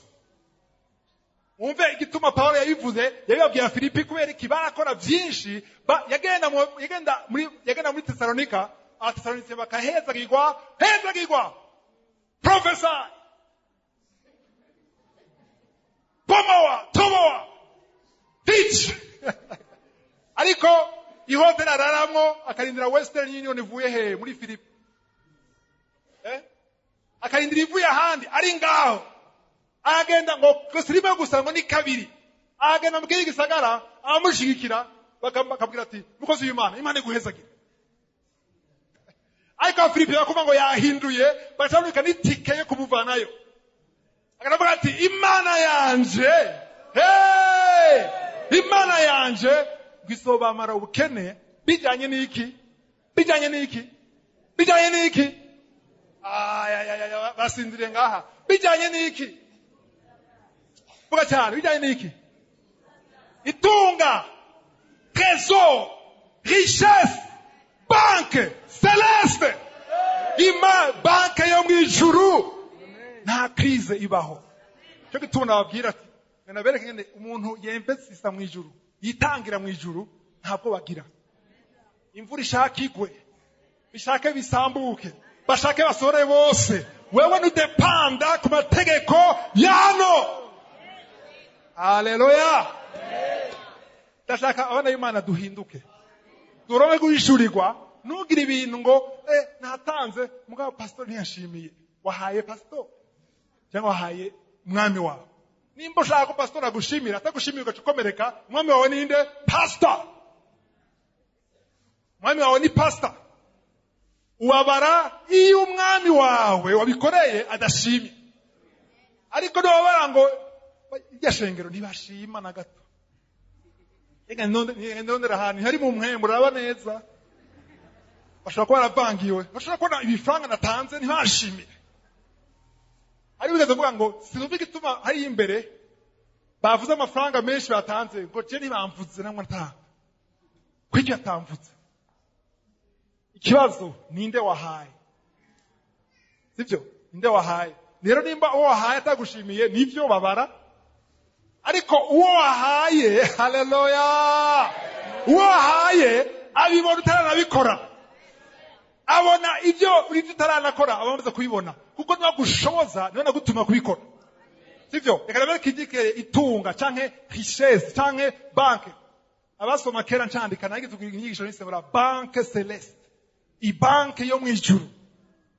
Umve igituma Paulo yabivuze, yabibabwiye Filipi kubera iki barakora vyinshi, yagenda muri Tesalonika, Abatesalonike bakahezagirwa, hezagirwa. Prophesy. Bomoa, toboa. Teach. Ariko ihoteli araramwo akarindira Western Union ivuye he muri Filipi. Akarindira ivuye ahandi ari ngaho. Agenda ngo rimwe gusa ngo ni kabiri. Agenda mu kindi gisagara amushigikira bakabwira ati mukozi w'Imana, Imana iguhezagire. Ariko Filipi bakuvuga ngo yahinduye, bacamurika n'itike yo kumuvanayo. Akaravuga ati Imana yanje, hey! Imana yanje ngisobamara ubukene bijanye n'iki? Bijanye n'iki? Bijanye n'iki? Ay ay ay, basinziriye ngaha. Bijanye n'iki? Vuga cyane, bijanye n'iki? Itunga, trésor, richesse, banque céleste. Ima banke yo mwijuru. Nta crise ibaho. Cyo gituma nababwira ati nabereke ngene umuntu yemvesisa mwijuru, yitangira mwijuru, ntabwo bagira. Imvura ishaka igwe, bishake bisambuke, bashake basore bose. Wewe nudepanda ku mategeko yano. Haleluya. Ndashaka abana b'Imana duhinduke, turonke guhishurirwa. Ntugire ibintu ngo natanze mugabo pastor ntiyashimiye. Wahaye pastor cyangwa wahaye umwami wawe? Nimba ushaka ko pastor agushimira, atagushimira ugacokomereka, umwami wawe ninde? Pastor. Umwami wawe ni pastor. Ubabara iyo umwami wawe wabikoreye adashimye. Ariko ntubabara ngo irya shengero ntibashima na gato. Reka ndondera ahantu hari mu mpwemu, uraba neza. Bashobora kuba baravangiwe, bashobora kubona ibifaranga natanze ntibashimire. Ari wigeze kuvuga ngo sinumva igituma hariya imbere bavuze amafaranga menshi batanze, ngo je ntibamvuze namwe natanga. Kuki atamvuze? Ikibazo ninde wahaye? Sibyo? Ninde wahaye? Rero nimba uwo wahaye atagushimiye, nivyo babara. Ariko uwo wahaye, haleluya, uwo wahaye abibona utaranabikora. Abona ibyo uri utaranakora, aba amaze kubibona, kuko niwe agushoboza, niwe nagutuma kubikora. Sivyo? Reka rero kijike itunga canke richesse canke banke. Abasoma kera ncandika nagize kugira inyigisho nisebura banque céleste, ibanke yo mwijuru.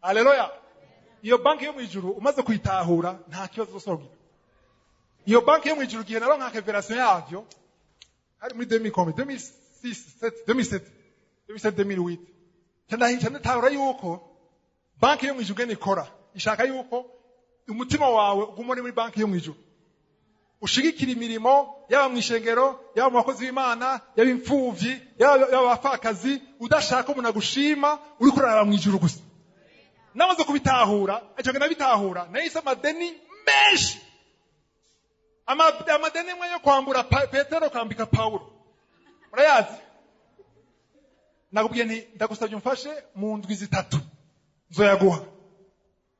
Haleluya. Iyo banke yo mwijuru umaze kuyitahura nta kibazo uzogira. Iyo banke yo mwijuru gihe naronka révélation yavyo hari muri 2000, 2006, 7, 2007, 2007, 2008. Ndahinca ndatahura yuko banki yo mwijuru ngene ikora, ishaka yuko umutima wawe uguma uri muri banki yo mwijuru, ushigikira imirimo, yaba mu ishengero, yaba mu bakozi b'Imana, yaba imfuvyi, yaba abapfakazi, udashaka umuntu agushima, uriko uraraba mu ijuru gusa. Namaze kubitahura, ico nabitahura, nahise amadeni menshi, amadeni imwe yo kwambura Petero kwambika Paulo, murayazi. Nakubwiye nti ndagusabye umfashe mu ndwi 3 nzoyaguha.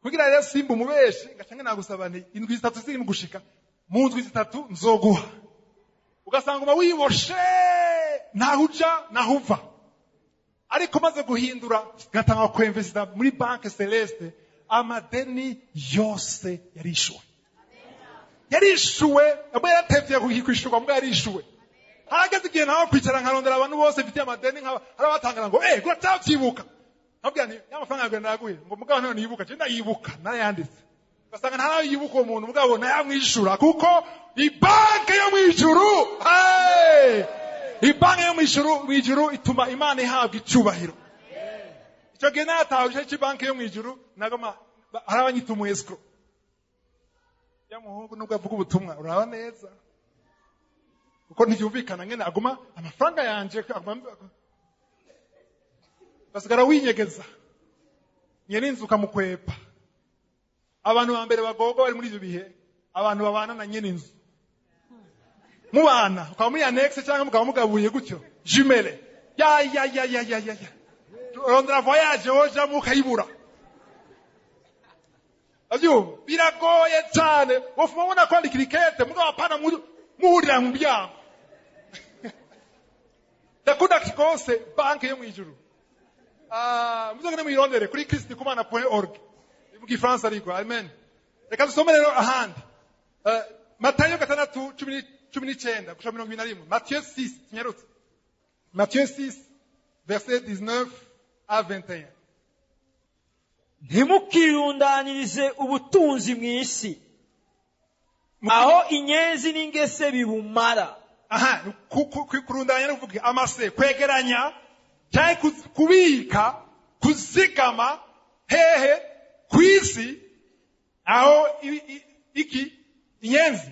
Kugira rero simba umubeshi, ngaca nagusaba nti indwi 3 ziri mu gushika, mu ndwi 3 nzoguha. Ugasanga uma wiboshe, ntaho uja naho uva. Ariko maze guhindura ngatanga kwemvesita muri banque celeste, amadeni yose yarishuwe. Yarishuwe, amwe yaratevye kwishurwa, mbwa yarishuwe. Harageze igihe naho kwicara nkarondera abantu bose mfitiye amadeni, nkaba harabatangara ngo uratavyibuka. Nkabwira nti ya mafaranga yawe ndayaguhe, ngo mugabo none niyibuka, je ndayibuka narayanditse. Ugasanga ntarayibuka uwo muntu, mugabo nayamwishura, kuko ibanke yo mwijuru, hey! Ibanke yo mwijuru ituma Imana ihabwa icubahiro. Ico gihe natawe igice cy'ibanke yo mwijuru, nagoma harabanyita umu escrow. Ya muhungu nubwo avuga ubutumwa uraba neza, kuko ntibyumvikana ngene aguma amafaranga yanje aguma, basigara winyegeza nyene inzu ukamukwepa. Abantu ba mbere bagogwa bari muri ivyo bihe, abantu babana na nyene inzu, mubana ukaba muri annexe cyangwa mukaba mugabuye gutyo jumelle, ya ya ya ya ya ya, rondera voyage woja mukayibura. Avyumva biragoye cyane, wofuma ubona kwandikira ikete mugabo apana muhurira mu muryango. Ndakunda kigose banke yo mwijuru. Muzogende muyirondere kuri christikumana.org mu Gifaransa ariko. Amen. Reka dusome rero ahandi. Matayo 6 19 gushika 21. Matthieu 6, kinyarutse. Matthieu 6 verset 19 à 21. Ntimukirundanirize ubutunzi mu isi, aho inyenzi n'ingese bibumara. Aha, kurundanya no kuvuga amase, kwegeranya cyangwa kubika, kuzigama hehe kwisi, aho iki inyenzi,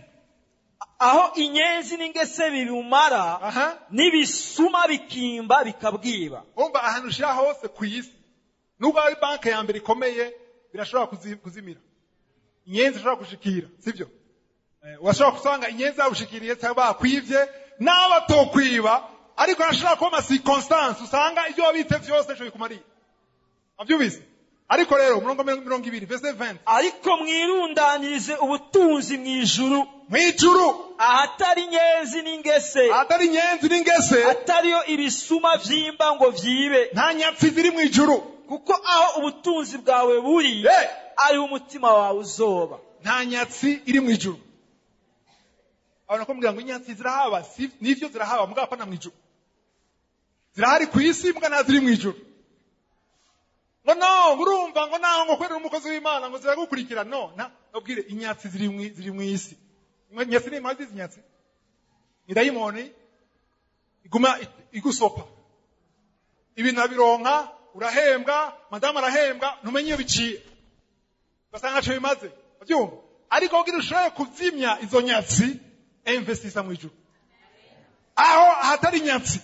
aho inyenzi n'ingese bibumara, n'ibisuma bikimba bikabwiba. Umva ahantu ushira hose kwisi, nubwo ari banke ya mbere ikomeye, birashobora kuzimira. Inyenzi ishobora gushikira, sivyo? Washobora kusanga inyenzi zabushikiriye cyangwa bakwivye, n'abatokwiba, ariko arashobora kuba ama circonstance usanga ibyo wabitse vyose ejo bikumariye. Avyumvise? Ariko rero umurongo 20 verset 20. Ariko mwirundanirize ubutunzi mwijuru, mwijuru, ahatari inyenzi n'ingese, ahatari inyenzi n'ingese, atariyo ibisuma vyimba ngo vyibe. Nta nyatsi ziri mwijuru, kuko aho ubutunzi bwawe buri, ari umutima wawe uzoba. Nta nyatsi iri mwijuru. Abantu bakamubwira ngo inyatsi zirahaba, nivyo zirahaba, mugabo apana mwijuru. Zirahari kwisi, mugabo ntaziri mwijuru. Ngo no, urumva ngo naho ngo kwerera umukozi w'Imana ngo ziragukurikira, no, na nabwire inyatsi ziri mwisi. Inyatsi ni mazi, inyatsi. Idayimoni iguma igusopa. Ibintu abironka Urahembwa, madamu arahembwa, ntumenye iyo biciye, ugasanga ntaco bimaze. Uravyumva? Ariko kugira ushobore kuzimya izo nyatsi, investisa mu ijuru, aho ahatari inyatsi,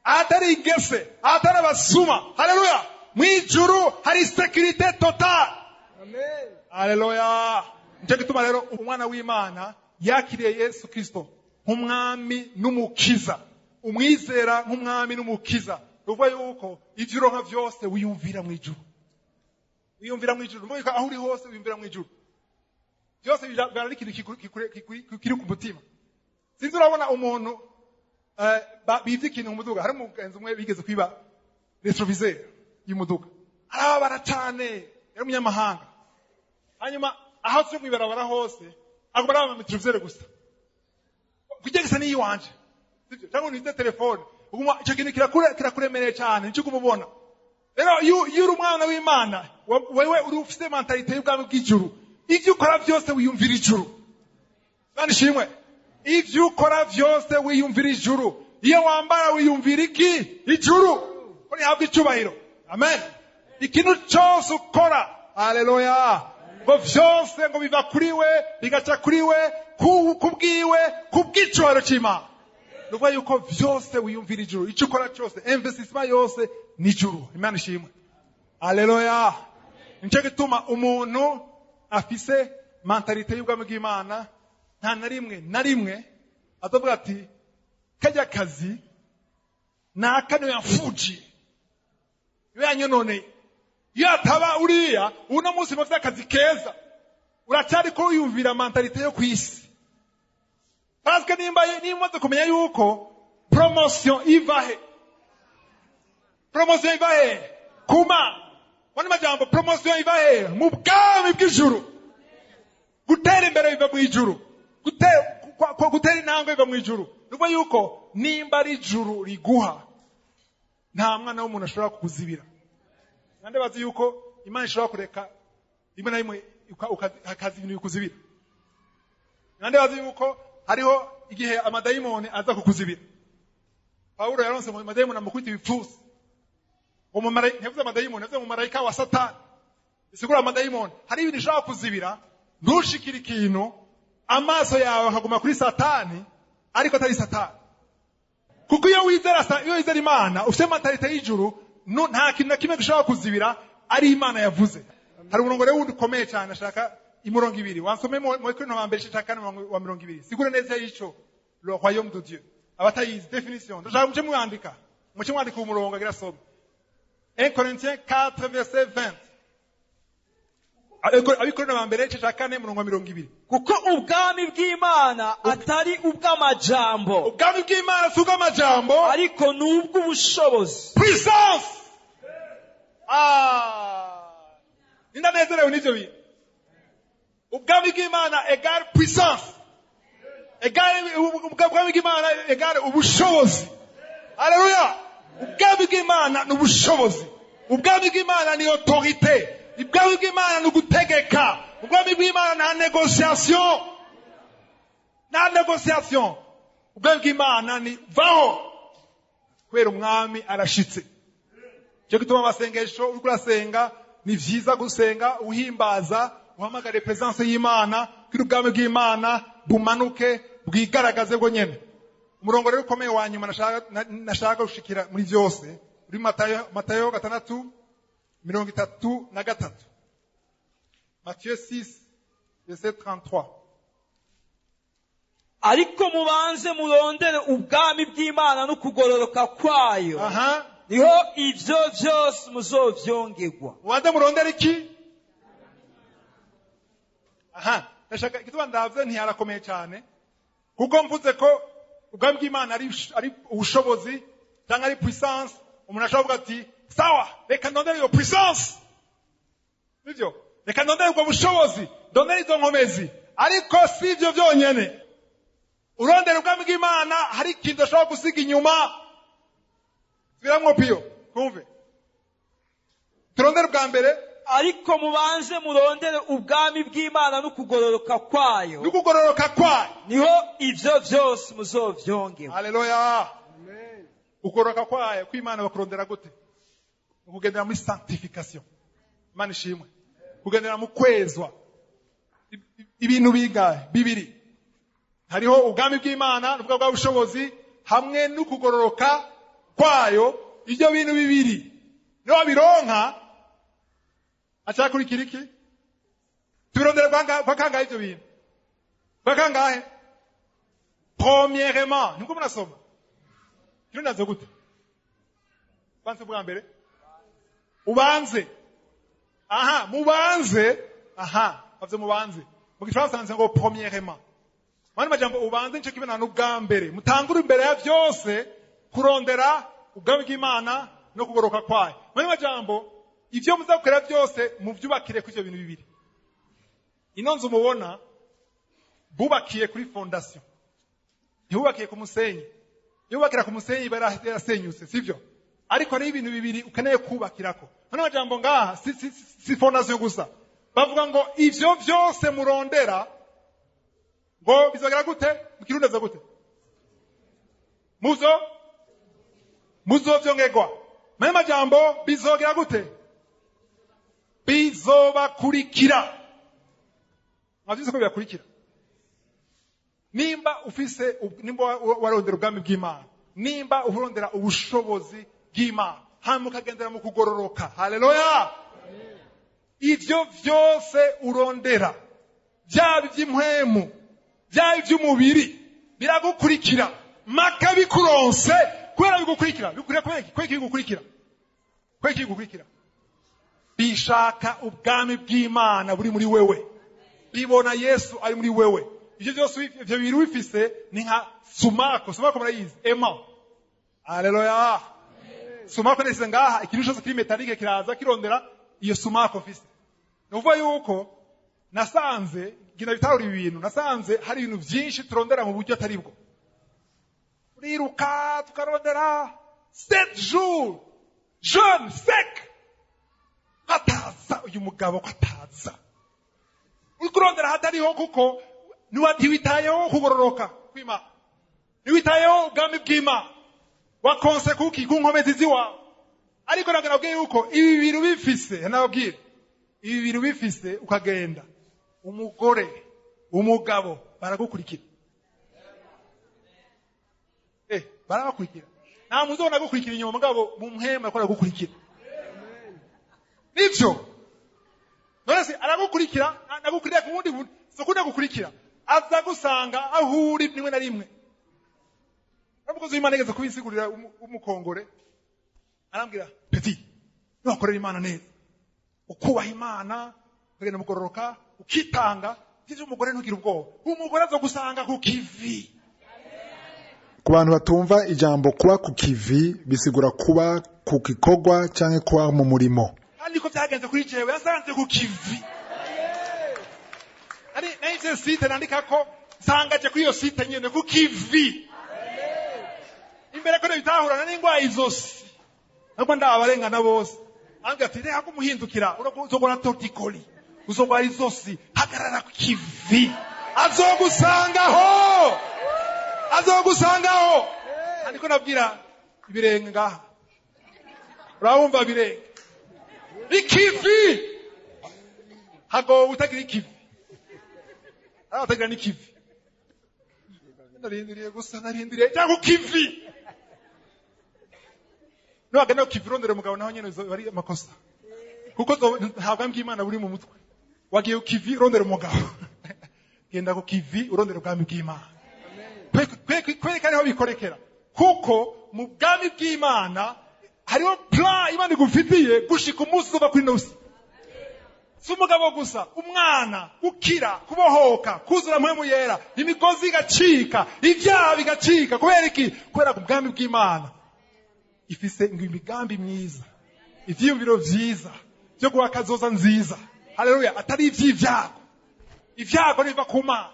ahatari ingese, ahatari abasuma. Haleluya! Mu ijuru hari sécurité totale. Haleluya! Nicyo gituma rero umwana w'Imana yakiriye Yesu Kristo nk'umwami n'umukiza, umwizera nk'umwami n'umukiza, ni ukuvuga yuko ibyo uronka byose wiyumvira mu ijuru, wiyumvira mu ijuru. Ni ukuvuga aho uri hose wiyumvira mu ijuru, byose biba ari ikintu kiri ku mutima. Sinzi, urabona umuntu bivye ikintu mu muduga. Hari umugenzi umwe bigeze kwiba rétroviseur y'umuduga, arababara cane. Yari umunyamahanga. Hanyuma aho turi mw'ibarabara hose aguma araba rétroviseur gusa, kujya gisa n'iyiwanje, sibyo? Cyangwa unize telefone, uguma icyo kintu kirakuremereye cyane, nicyo uguma ubona. Rero iyo uri umwana w'Imana, wewe uri ufite mentalité y'ubwami bw'ijuru, ibyo ukora byose wiyumvira ijuru. Imana ishimwe! Ibyo ukora byose wiyumvira ijuru. Iyo wambara wiyumvira iki? Ijuru, ko rihabwa icyubahiro. Amen. Ikintu cyose ukora, haleluya, ngo vyose ngo biva kuri we, bigaca kuri we, kubwiwe, kubw'icubahiro c'Imana. Ni ukuvuga yuko vyose wiyumvira ijuru. Icyo ukora cyose, investissement yose ni ijuru. Imana ishimwe! Haleluya! Nicyo gituma umuntu afise mentalité y'ubwami bw'Imana nta na rimwe na rimwe azavuga ati kajya kazi naka niyo yamfujiye, iyo yanyononeye, iyo ataba uriya uno munsi mufite akazi keza. Uracyari ko wiyumvira mentalité yo ku isi, parce que nimba umaze kumenya yuko promotion iva he, promotion iva he? Kuma wani majambo, promotion iva he? Mu bwami bw'ijuru. Gutera imbere biva mu ijuru. Gutera intambwe biva mu ijuru. Ni ukuvuga yuko nimba ari ijuru riguha, nta mwana w'umuntu ashobora kukuzibira. Nande bazi yuko Imana ishobora kureka rimwe na rimwe hakaza ibintu bikuzibira? Nande bazi yuko hariho igihe amadayimoni aza kukuzibira? Pawulo yaronse mu madayimoni amukubita ibipfusi. Ntiyavuze amadayimoni, yavuze umumarayika wa Satani, bisigura amadayimoni. Hari ibintu ishobora kuzibira ntushikire ikintu, amaso yawe akaguma kuri Satani, ariko atari Satani. Kuko iyo wizera Imana, ufite mentalité y'ijuru, nta kintu na kimwe gishobora kuzibira ari Imana yavuze. Hari umurongo rero wundi ukomeye cyane, ashaka imirongo ibiri wansome mu Korinto wa mbere igice cya kane, umurongo wa 20. Sigura neza y'ico le royaume de Dieu, abatayizi définition. Ndashaka muce mwandika umurongo agira some 1 Corinthiens 4 verset 20. Abikorinto ba mbere igice cya kane, umurongo wa 20. Kuko ubwami bw'Imana atari ubw'amajambo, Ubwami bw'Imana si ubw'amajambo, ariko ni ubw'ubushobozi. Puissance. Ah, nindanezerewe n'ivyo bintu. Ubwami bw'Imana égale puissance, égale ubwami bw'Imana égale ubushobozi. Haleluya! Ubwami bw'Imana ni ubushobozi, ubwami bw'Imana ni autorité, ubwami bw'Imana ni ugutegeka. Ubwami bw'Imana nta négociation, nta négociation. Ubwami bw'Imana ni vaho, kubera umwami arashitse. Cyo gituma amasengesho uriko urasenga, ni vyiza gusenga uhimbaza, uhamagare présence y'Imana kugira ubwami bw'Imana bumanuke, bwigaragaze bwo nyene. Umurongo rero ukomeye wa nyuma nashaka gushikira muri byose uri Matayo 6, 33, Matthieu 6 verset 33. Ariko mubanze murondere ubwami bw'Imana no kugororoka kwayo, niho ivyo vyose muzovyongerwa. Mubanze murondere iki? Aha ndashaka igituma ndavye ntiyarakomeye cyane, kuko mvuze ko ubwami bw'Imana ari ubushobozi cyangwa ari puissance, umuntu ashobora kuvuga ati sawa, reka ndondere iyo puissance, sibyo? Reka ndondere ubwo bushobozi, ndondere izo nkomezi. Ariko si ibyo byonyene. Urondera ubwami bw'Imana, hari ikintu ashobora gusiga inyuma. Subiramwo piyo twumve. Turondere ubwa mbere. Ariko mubanze murondere ubwami bw'Imana no kugororoka kwayo, n'ukugororoka kwayo, niho ivyo vyose muzovyongerwa. Haleluya! Ukugororoka kwayo kw'Imana bakurondera gute? Ukugendera muri sanctification. Imana ishimwe. Kugendera mu kwezwa. Ibintu bingahe? Bibiri. Hariho ubwami bw'Imana, n'ubwo bwa bushobozi hamwe n'ukugororoka kwayo. Ibyo bintu bibiri niyo bironka acakurikira iki? Tubirondera kwa kangahe ibyo bintu? Kwa kangahe? Premièrement, nibwo murasoma. Kirundi gute? Banze bwa mbere. Ubanze. Aha, mubanze. Aha, bavye mubanze. Mu gifaransa handitse ngo premièrement. Mani majambo ubanze nico kimwe n'ubwa mbere. Mutangure imbere ya vyose kurondera ubwami bw'Imana no kugoroka kwayo. Mani majambo ivyo muzakora byose muvyubakire kuri ivyo bintu bibiri. Ino nzu mubona bubakiye kuri fondation. Ntibubakiye ku musenyi. Yubakira ku musenyi barasenyutse, sivyo? Ariko ari ibintu bibiri ukeneye kubakirako. Mani majambo ngaha si fondation gusa. Bavuga ngo ivyo vyose murondera ngo bizogera gute? Mu Kirundi aza gute? Muzo vyongegwa. Mani majambo bizogera gute? Bizobakurikira. Mwavyise ko bibakurikira. Nimba ufise, nimba warondera ubwami bw'Imana, nimba urondera ubushobozi bw'Imana, hanyuma ukagendera mu kugororoka. Haleluya! Ivyo vyose urondera, byaba ivy'impwemu, byaba ivy'umubiri, biragukurikira. Maka bikuronse, kubera bigukurikira. Bigukurikira kubera iki? Kubera iki bigukurikira? Kubera iki bigukurikira? Bishaka ubwami bw'Imana buri muri wewe. Bibona Yesu ari muri wewe. Ivyo vyose ivyo biri wifise ni nka sumako. Sumako murayizi? Ema. Haleluya. Sumako nese ngaha ikintu cyose kiri metalike kiraza kirondera iyo sumako fise. Nuvuga yuko nasanze gina bitahura ibintu, nasanze hari ibintu byinshi turondera mu buryo atari bwo. Uriruka tukarondera 7 jours jeune sec. Ataza uyu mugabo ko ataza. Uri kurondera hatariho kuko ntiwitayeho kugororoka kw'Imana. Ntiwitayeho ubwami bw'Imana. Wakonse kuki ku nkomezi ziwawe. Ariko nabwiye yuko ibi bintu bifise, nababwira. Ibi bintu bifise ukagenda. Umugore, umugabo baragukurikira. Barabakurikira. Nta muntu uzobona agukurikira inyuma, mugabo mu mpwema ariko aragukurikira. Nivyo. None se aragukurikira, nagukurikira ku wundi muntu, sokunda gukurikira. Aza gusanga aho uri rimwe na rimwe. Umukozi w'Imana yigeze kubisigurira umukongore, arambwira, petit, niwakorera Imana neza, ukubaha Imana, ukagenda mugororoka, ukitanga, ivyo umugore ntugire ubwoba. Umugore azogusanga ku kivi. Ku bantu batumva ijambo kuba ku kivi bisigura kuba ku gikorwa canke kuba mu murimo. Kandi ko byagenze kuri jewe, yasanze ku kivi. Ari nahise site nandika ko nsanga je kuri iyo site nyene ku kivi. Imbere ko bitahurana n'ingwa izosi. Nubwo ndabarengana bose. Ambwira ati reka kumuhindukira, uzogora tortikoli, uzogora izosi, hagarara ku kivi. Azogusangaho. Azogusangaho. Ariko nabwira ibirenge ngaha. Urabumva birenge. Ikivi. Hago utagira ikivi. Utagira n'ikivi. Narindiriye gusa, narindiriye cyangwa kivi. Nuwagenda ku kivi urondera umugabo naho nyene bari amakosa. Kuko nta bwami bw'Imana buri mu mutwe. Wagiye ku kivi urondera umugabo. Genda ku kivi urondera ubwami bw'Imana. Kwereka niho bikorekera. Kuko mu bwami bw'Imana hariho plan Imana igufitiye gushika umunsi uva kuri nosi. Si umugabo gusa, umwana, gukira, kubohoka, kuzura mpwemu yera, imigozi igacika, ibyaha bigacika. Kubera iki? Kubera ku bwami bw'Imana ifise imigambi myiza, ivyiyumviro vyiza vyo guha kazoza nziza. Haleluya! Atari ivy'ivyago. Ivyago niva ku Mana.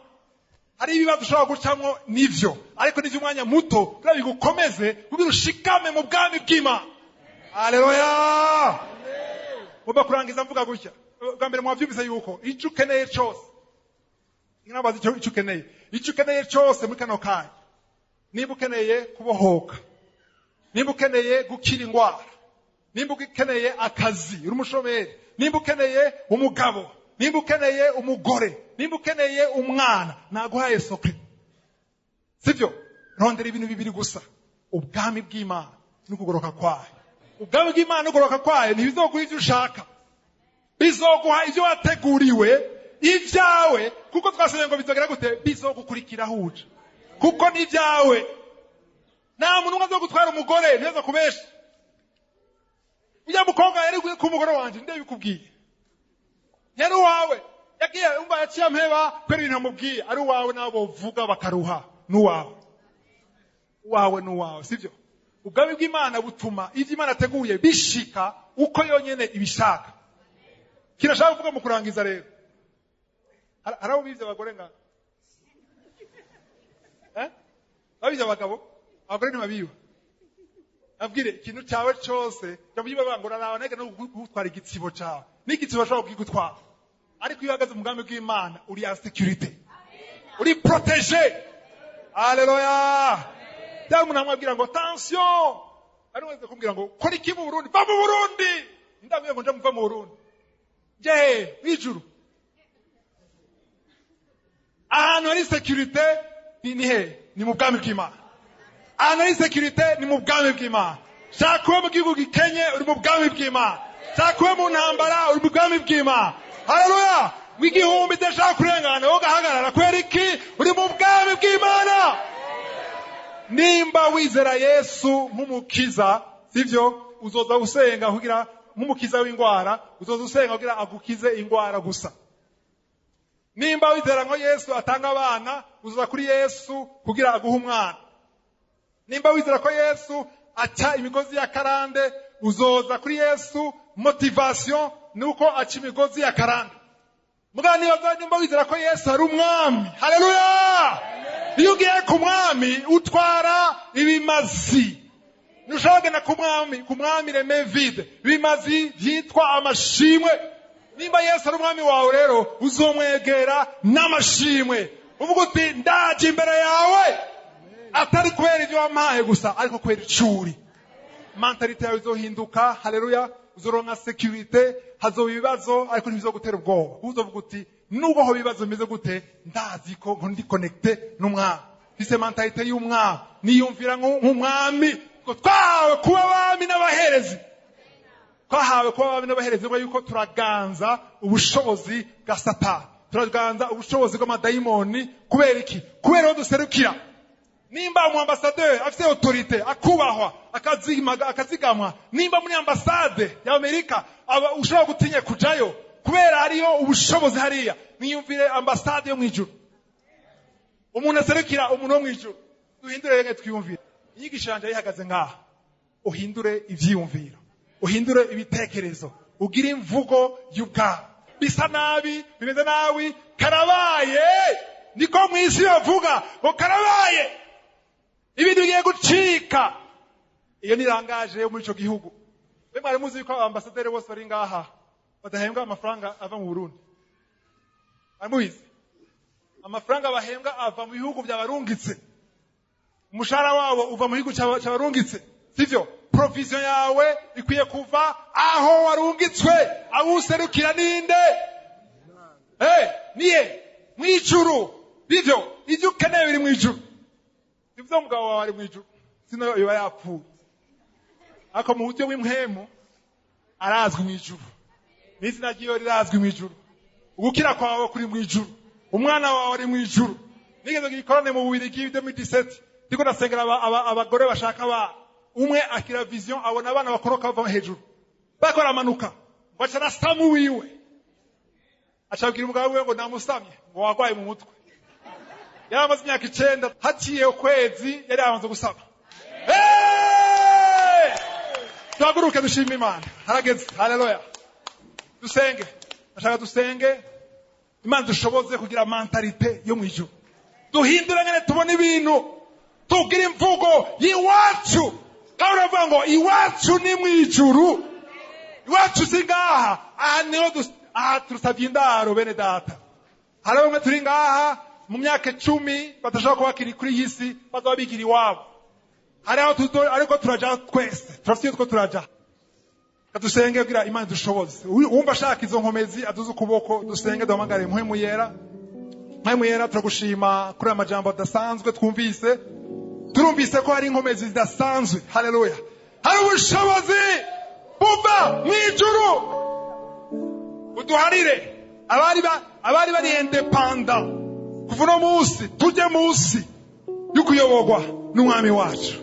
Hari ibibazo ushobora gucamwo nivyo, ariko nivyo umwanya muto kugira bigukomeze, kugira ushikame mu bwami bw'Imana. Haleluya! Mugomba kurangiza mvuga gutya. Bwa mbere mwavyumvise yuko ico ukeneye cose, nkabaza ico ukeneye, ico ukeneye cose muri kano kanya, niba ukeneye kubohoka, niba ukeneye gukira ingwara, Nimba ukeneye akazi uri umushomeri, nimba ukeneye umugabo, nimba ukeneye umugore, nimba ukeneye umwana, naguhaye secret. Sibyo? Rondera ibintu bibiri gusa: ubwami bw'Imana n'ukugoroka kwayo. Ubwami bw'Imana n'ukugoroka kwayo ntibizoguha ibyo ushaka, bizoguha ibyo wateguriwe ibyawe, kuko twasomye ngo bizogera gute? Bizogukurikiraho uje, kuko ni ibyawe. Nta muntu umwe azogutwara umugore, ntibaza kubesha. Ujya mukobwa yari ku mugore wanje, ndabikubwiye, yari uwawe. Yagiye umva yaciye ampeba kubera ibintu amubwiye. Ari uwawe, nabo bovuga bakaruha, n'uwawe, uwawe n'uwawe, sibyo? Ubwami bw'Imana butuma ibyo Imana ateguye bishika uko yonyene ibishaka. Kirashaka kuvuga mu kurangiza rero, hari abo bivye abagore nga eh babivye abagabo, abagore ntibabiba. Abwire ikintu cyawe cyose, ndamuyiba bangora nawe nege no gutwara igitsibo cyawe, n'igitsibo ashobora kugutwara. Ariko iyo uhagaze mu bwami bw'Imana uri en sécurité, uri protégé. Haleluya! Cyangwa umuntu amwabwira ngo attention, ari wese kumbwira ngo kora iki mu Burundi, va mu Burundi. Ndabwiye ngo nje muva mu Burundi, nje he? Mwijuru. Ahantu hari sécurité ni he? Ni mu bwami bw'Imana. Ahantu hari sécurité ni mu bwami bw'Imana. Shaka ube mu gihugu gikenye, uri mu bwami bw'Imana. Shaka ube mu ntambara, uri mu bwami bw'Imana. Haleluya! W'igihumbi idashaka kurengana, wowe ugahagarara. Kubera iki? Uri mu bwami bw'Imana. Nimba wizera Yesu nk'umukiza, sivyo, uzoza usenga kugira nk'umukiza w'indwara, uzoza usenga kugira agukize indwara gusa. Nimba wizera ngo Yesu atanga abana, uzoza kuri Yesu kugira aguhe umwana. Nimba wizera ko Yesu aca imigozi ya karande, uzoza kuri Yesu, motivation nuko aca imigozi ya karande. Mugabo nimba wizera ko Yesu ari umwami, haleluya, iyo ugiye ku mwami utwara ibimazi. Ntushobora kugenda ku mwami, ku mwami les mains vides. Ibimazi byitwa amashimwe. Nimba Yesu ari umwami wawe rero, uzomwegera n'amashimwe, uvuga uti ndaje imbere yawe, atari kubera ibyo wampaye gusa, ariko kubera icuri. Mentalité yawe izohinduka. Haleluya! Uzoronka sécurité. Hazoba ibibazo, ariko ntibizogutera ubwoba. Uzovuga uti nubwo ho ibibazo bimeze gute, ndazi ko ndi connecté n'umwami, mfise mentalité y'umwami, niyumvira nk'umwami, ngo twahawe kuba abami n'abaherezi. Twahawe kuba abami n'abaherezi ngo yuko turaganza ubushobozi bwa Satani, turaganza ubushobozi bw'amadayimoni. Kubera iki? Kubera aho duserukira. Nimba umu ambassadeur afite autorité, akubahwa, akazigamwa, nimba muri ambasade ya Amerika aba ushobora gutinya kujayo kubera hariyo ubushobozi hariya, niyumvire ambasade yo mwijuru, umuntu aserukira umuntu wo mwijuru. Duhindure rero twiyumvire. Inyigisho yanje yihagaze ngaha: uhindure ivyiyumviro, uhindure ibitekerezo, ugire imvugo y'ubwami. Bisa nabi, bimeze nabi, karabaye, niko mw'isi bavuga ngo karabaye, ibintu bigiye gucika. Iyo ni langage yo muri ico gihugu. Be mwari muzi yuko abambasaderi bose bari ngaha badahembwa amafaranga ava mu Burundi? Mwari mubizi? Amafaranga bahembwa ava mu bihugu byabarungitse. Umushahara wabo uva mu gihugu c'abarungitse, sivyo? Provision yawe ikwiye kuva aho warungitswe. Abo userukira ninde? Hey, niye mwijuru. Bivyo ivyo ukeneye biri mwijuru. Sivyo? Umugabo wawe ari mwijuru, sino yoba yapfuye, ariko mu buryo bw'impwemu arazwi mwijuru, n'izina ryiwe rirazwi mwijuru. Ugukira kwawe kuri mwijuru, umwana wawe ari mwijuru. Nigeze gikorane mu Bubirigi 2017, ndiko ndasengera abagore bashaka abana. Umwe akira vision, abona abana bakoroka bava hejuru, bariko baramanuka, ngo aca arasamu wiwe, aca abwira umugabo wiwe ngo namusamye, ngo wagwaye mu mutwe. Yari amaze imyaka 9, haciye ukwezi yari yamaze gusama. Hey! Duhaguruke dushime Imana, harageze. Haleluya! Dusenge, ndashaka dusenge Imana dushoboze kugira mentalité yo mu ijuru, duhindure ngene tubona ibintu, tugire imvugo y'iwacu. Kandi uravuga ngo iwacu ni mu ijuru, iwacu si ngaha. Aha niho aha turusavye indaro bene data. Hari bamwe turi ngaha mu myaka 10 badashobora kuba bakiri kuri iyi si, bazoba bigira iwabo. Hari aho ariko turaja twese, turafite iyo two turaja. Kadusenge kugira Imana dushoboze. Wumva ashaka izo nkomezi aduze ukuboko, dusenge, duhamagare Mpwemu Yera. Mpwemu Yera, turagushima kuri aya majambo adasanzwe twumvise. Turumvise ko hari inkomezi zidasanzwe. Haleluya! Hari ubushobozi buva mu ijuru. Uduharire abari bari indépendants, kuva uno munsi tujye munsi yo kuyoborwa n'Umwami wacu.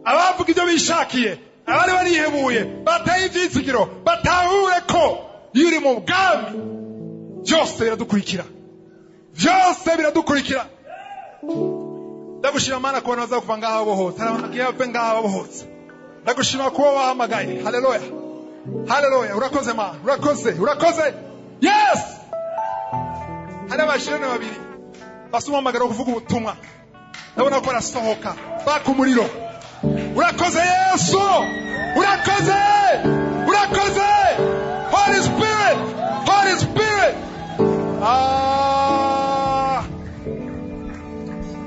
Abavuga ibyo bishakiye, abari barihebuye, bataye ibyizigiro, batahure ko iyo uri mu bwami byose biradukurikira, byose biradukurikira. Ndagushima Mana kubona baza kuva ngaha babohotse. Hari abantu bagiye bave ngaha babohotse. Ndagushima kuba wahamagaye. Haleluya, haleluya! Urakoze Mana, urakoze, urakoze. Yes, hari abajene babiri basa umuhamagaro wo kuvuga ubutumwa, ndabona ko barasohoka baka umuriro. Urakoze Yesu, urakoze, urakoze. Holy Spirit, Holy Spirit. Ah.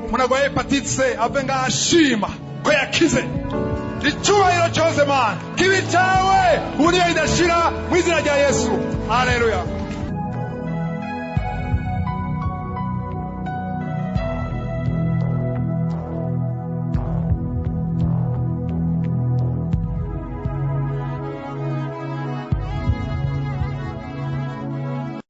Umuntu arwaye hépatite C ave ngaho ashima ko yakize. Icyubahiro cyose, Mana, kibe cyawe uburyo bidashira, mu izina rya Yesu. Haleluya.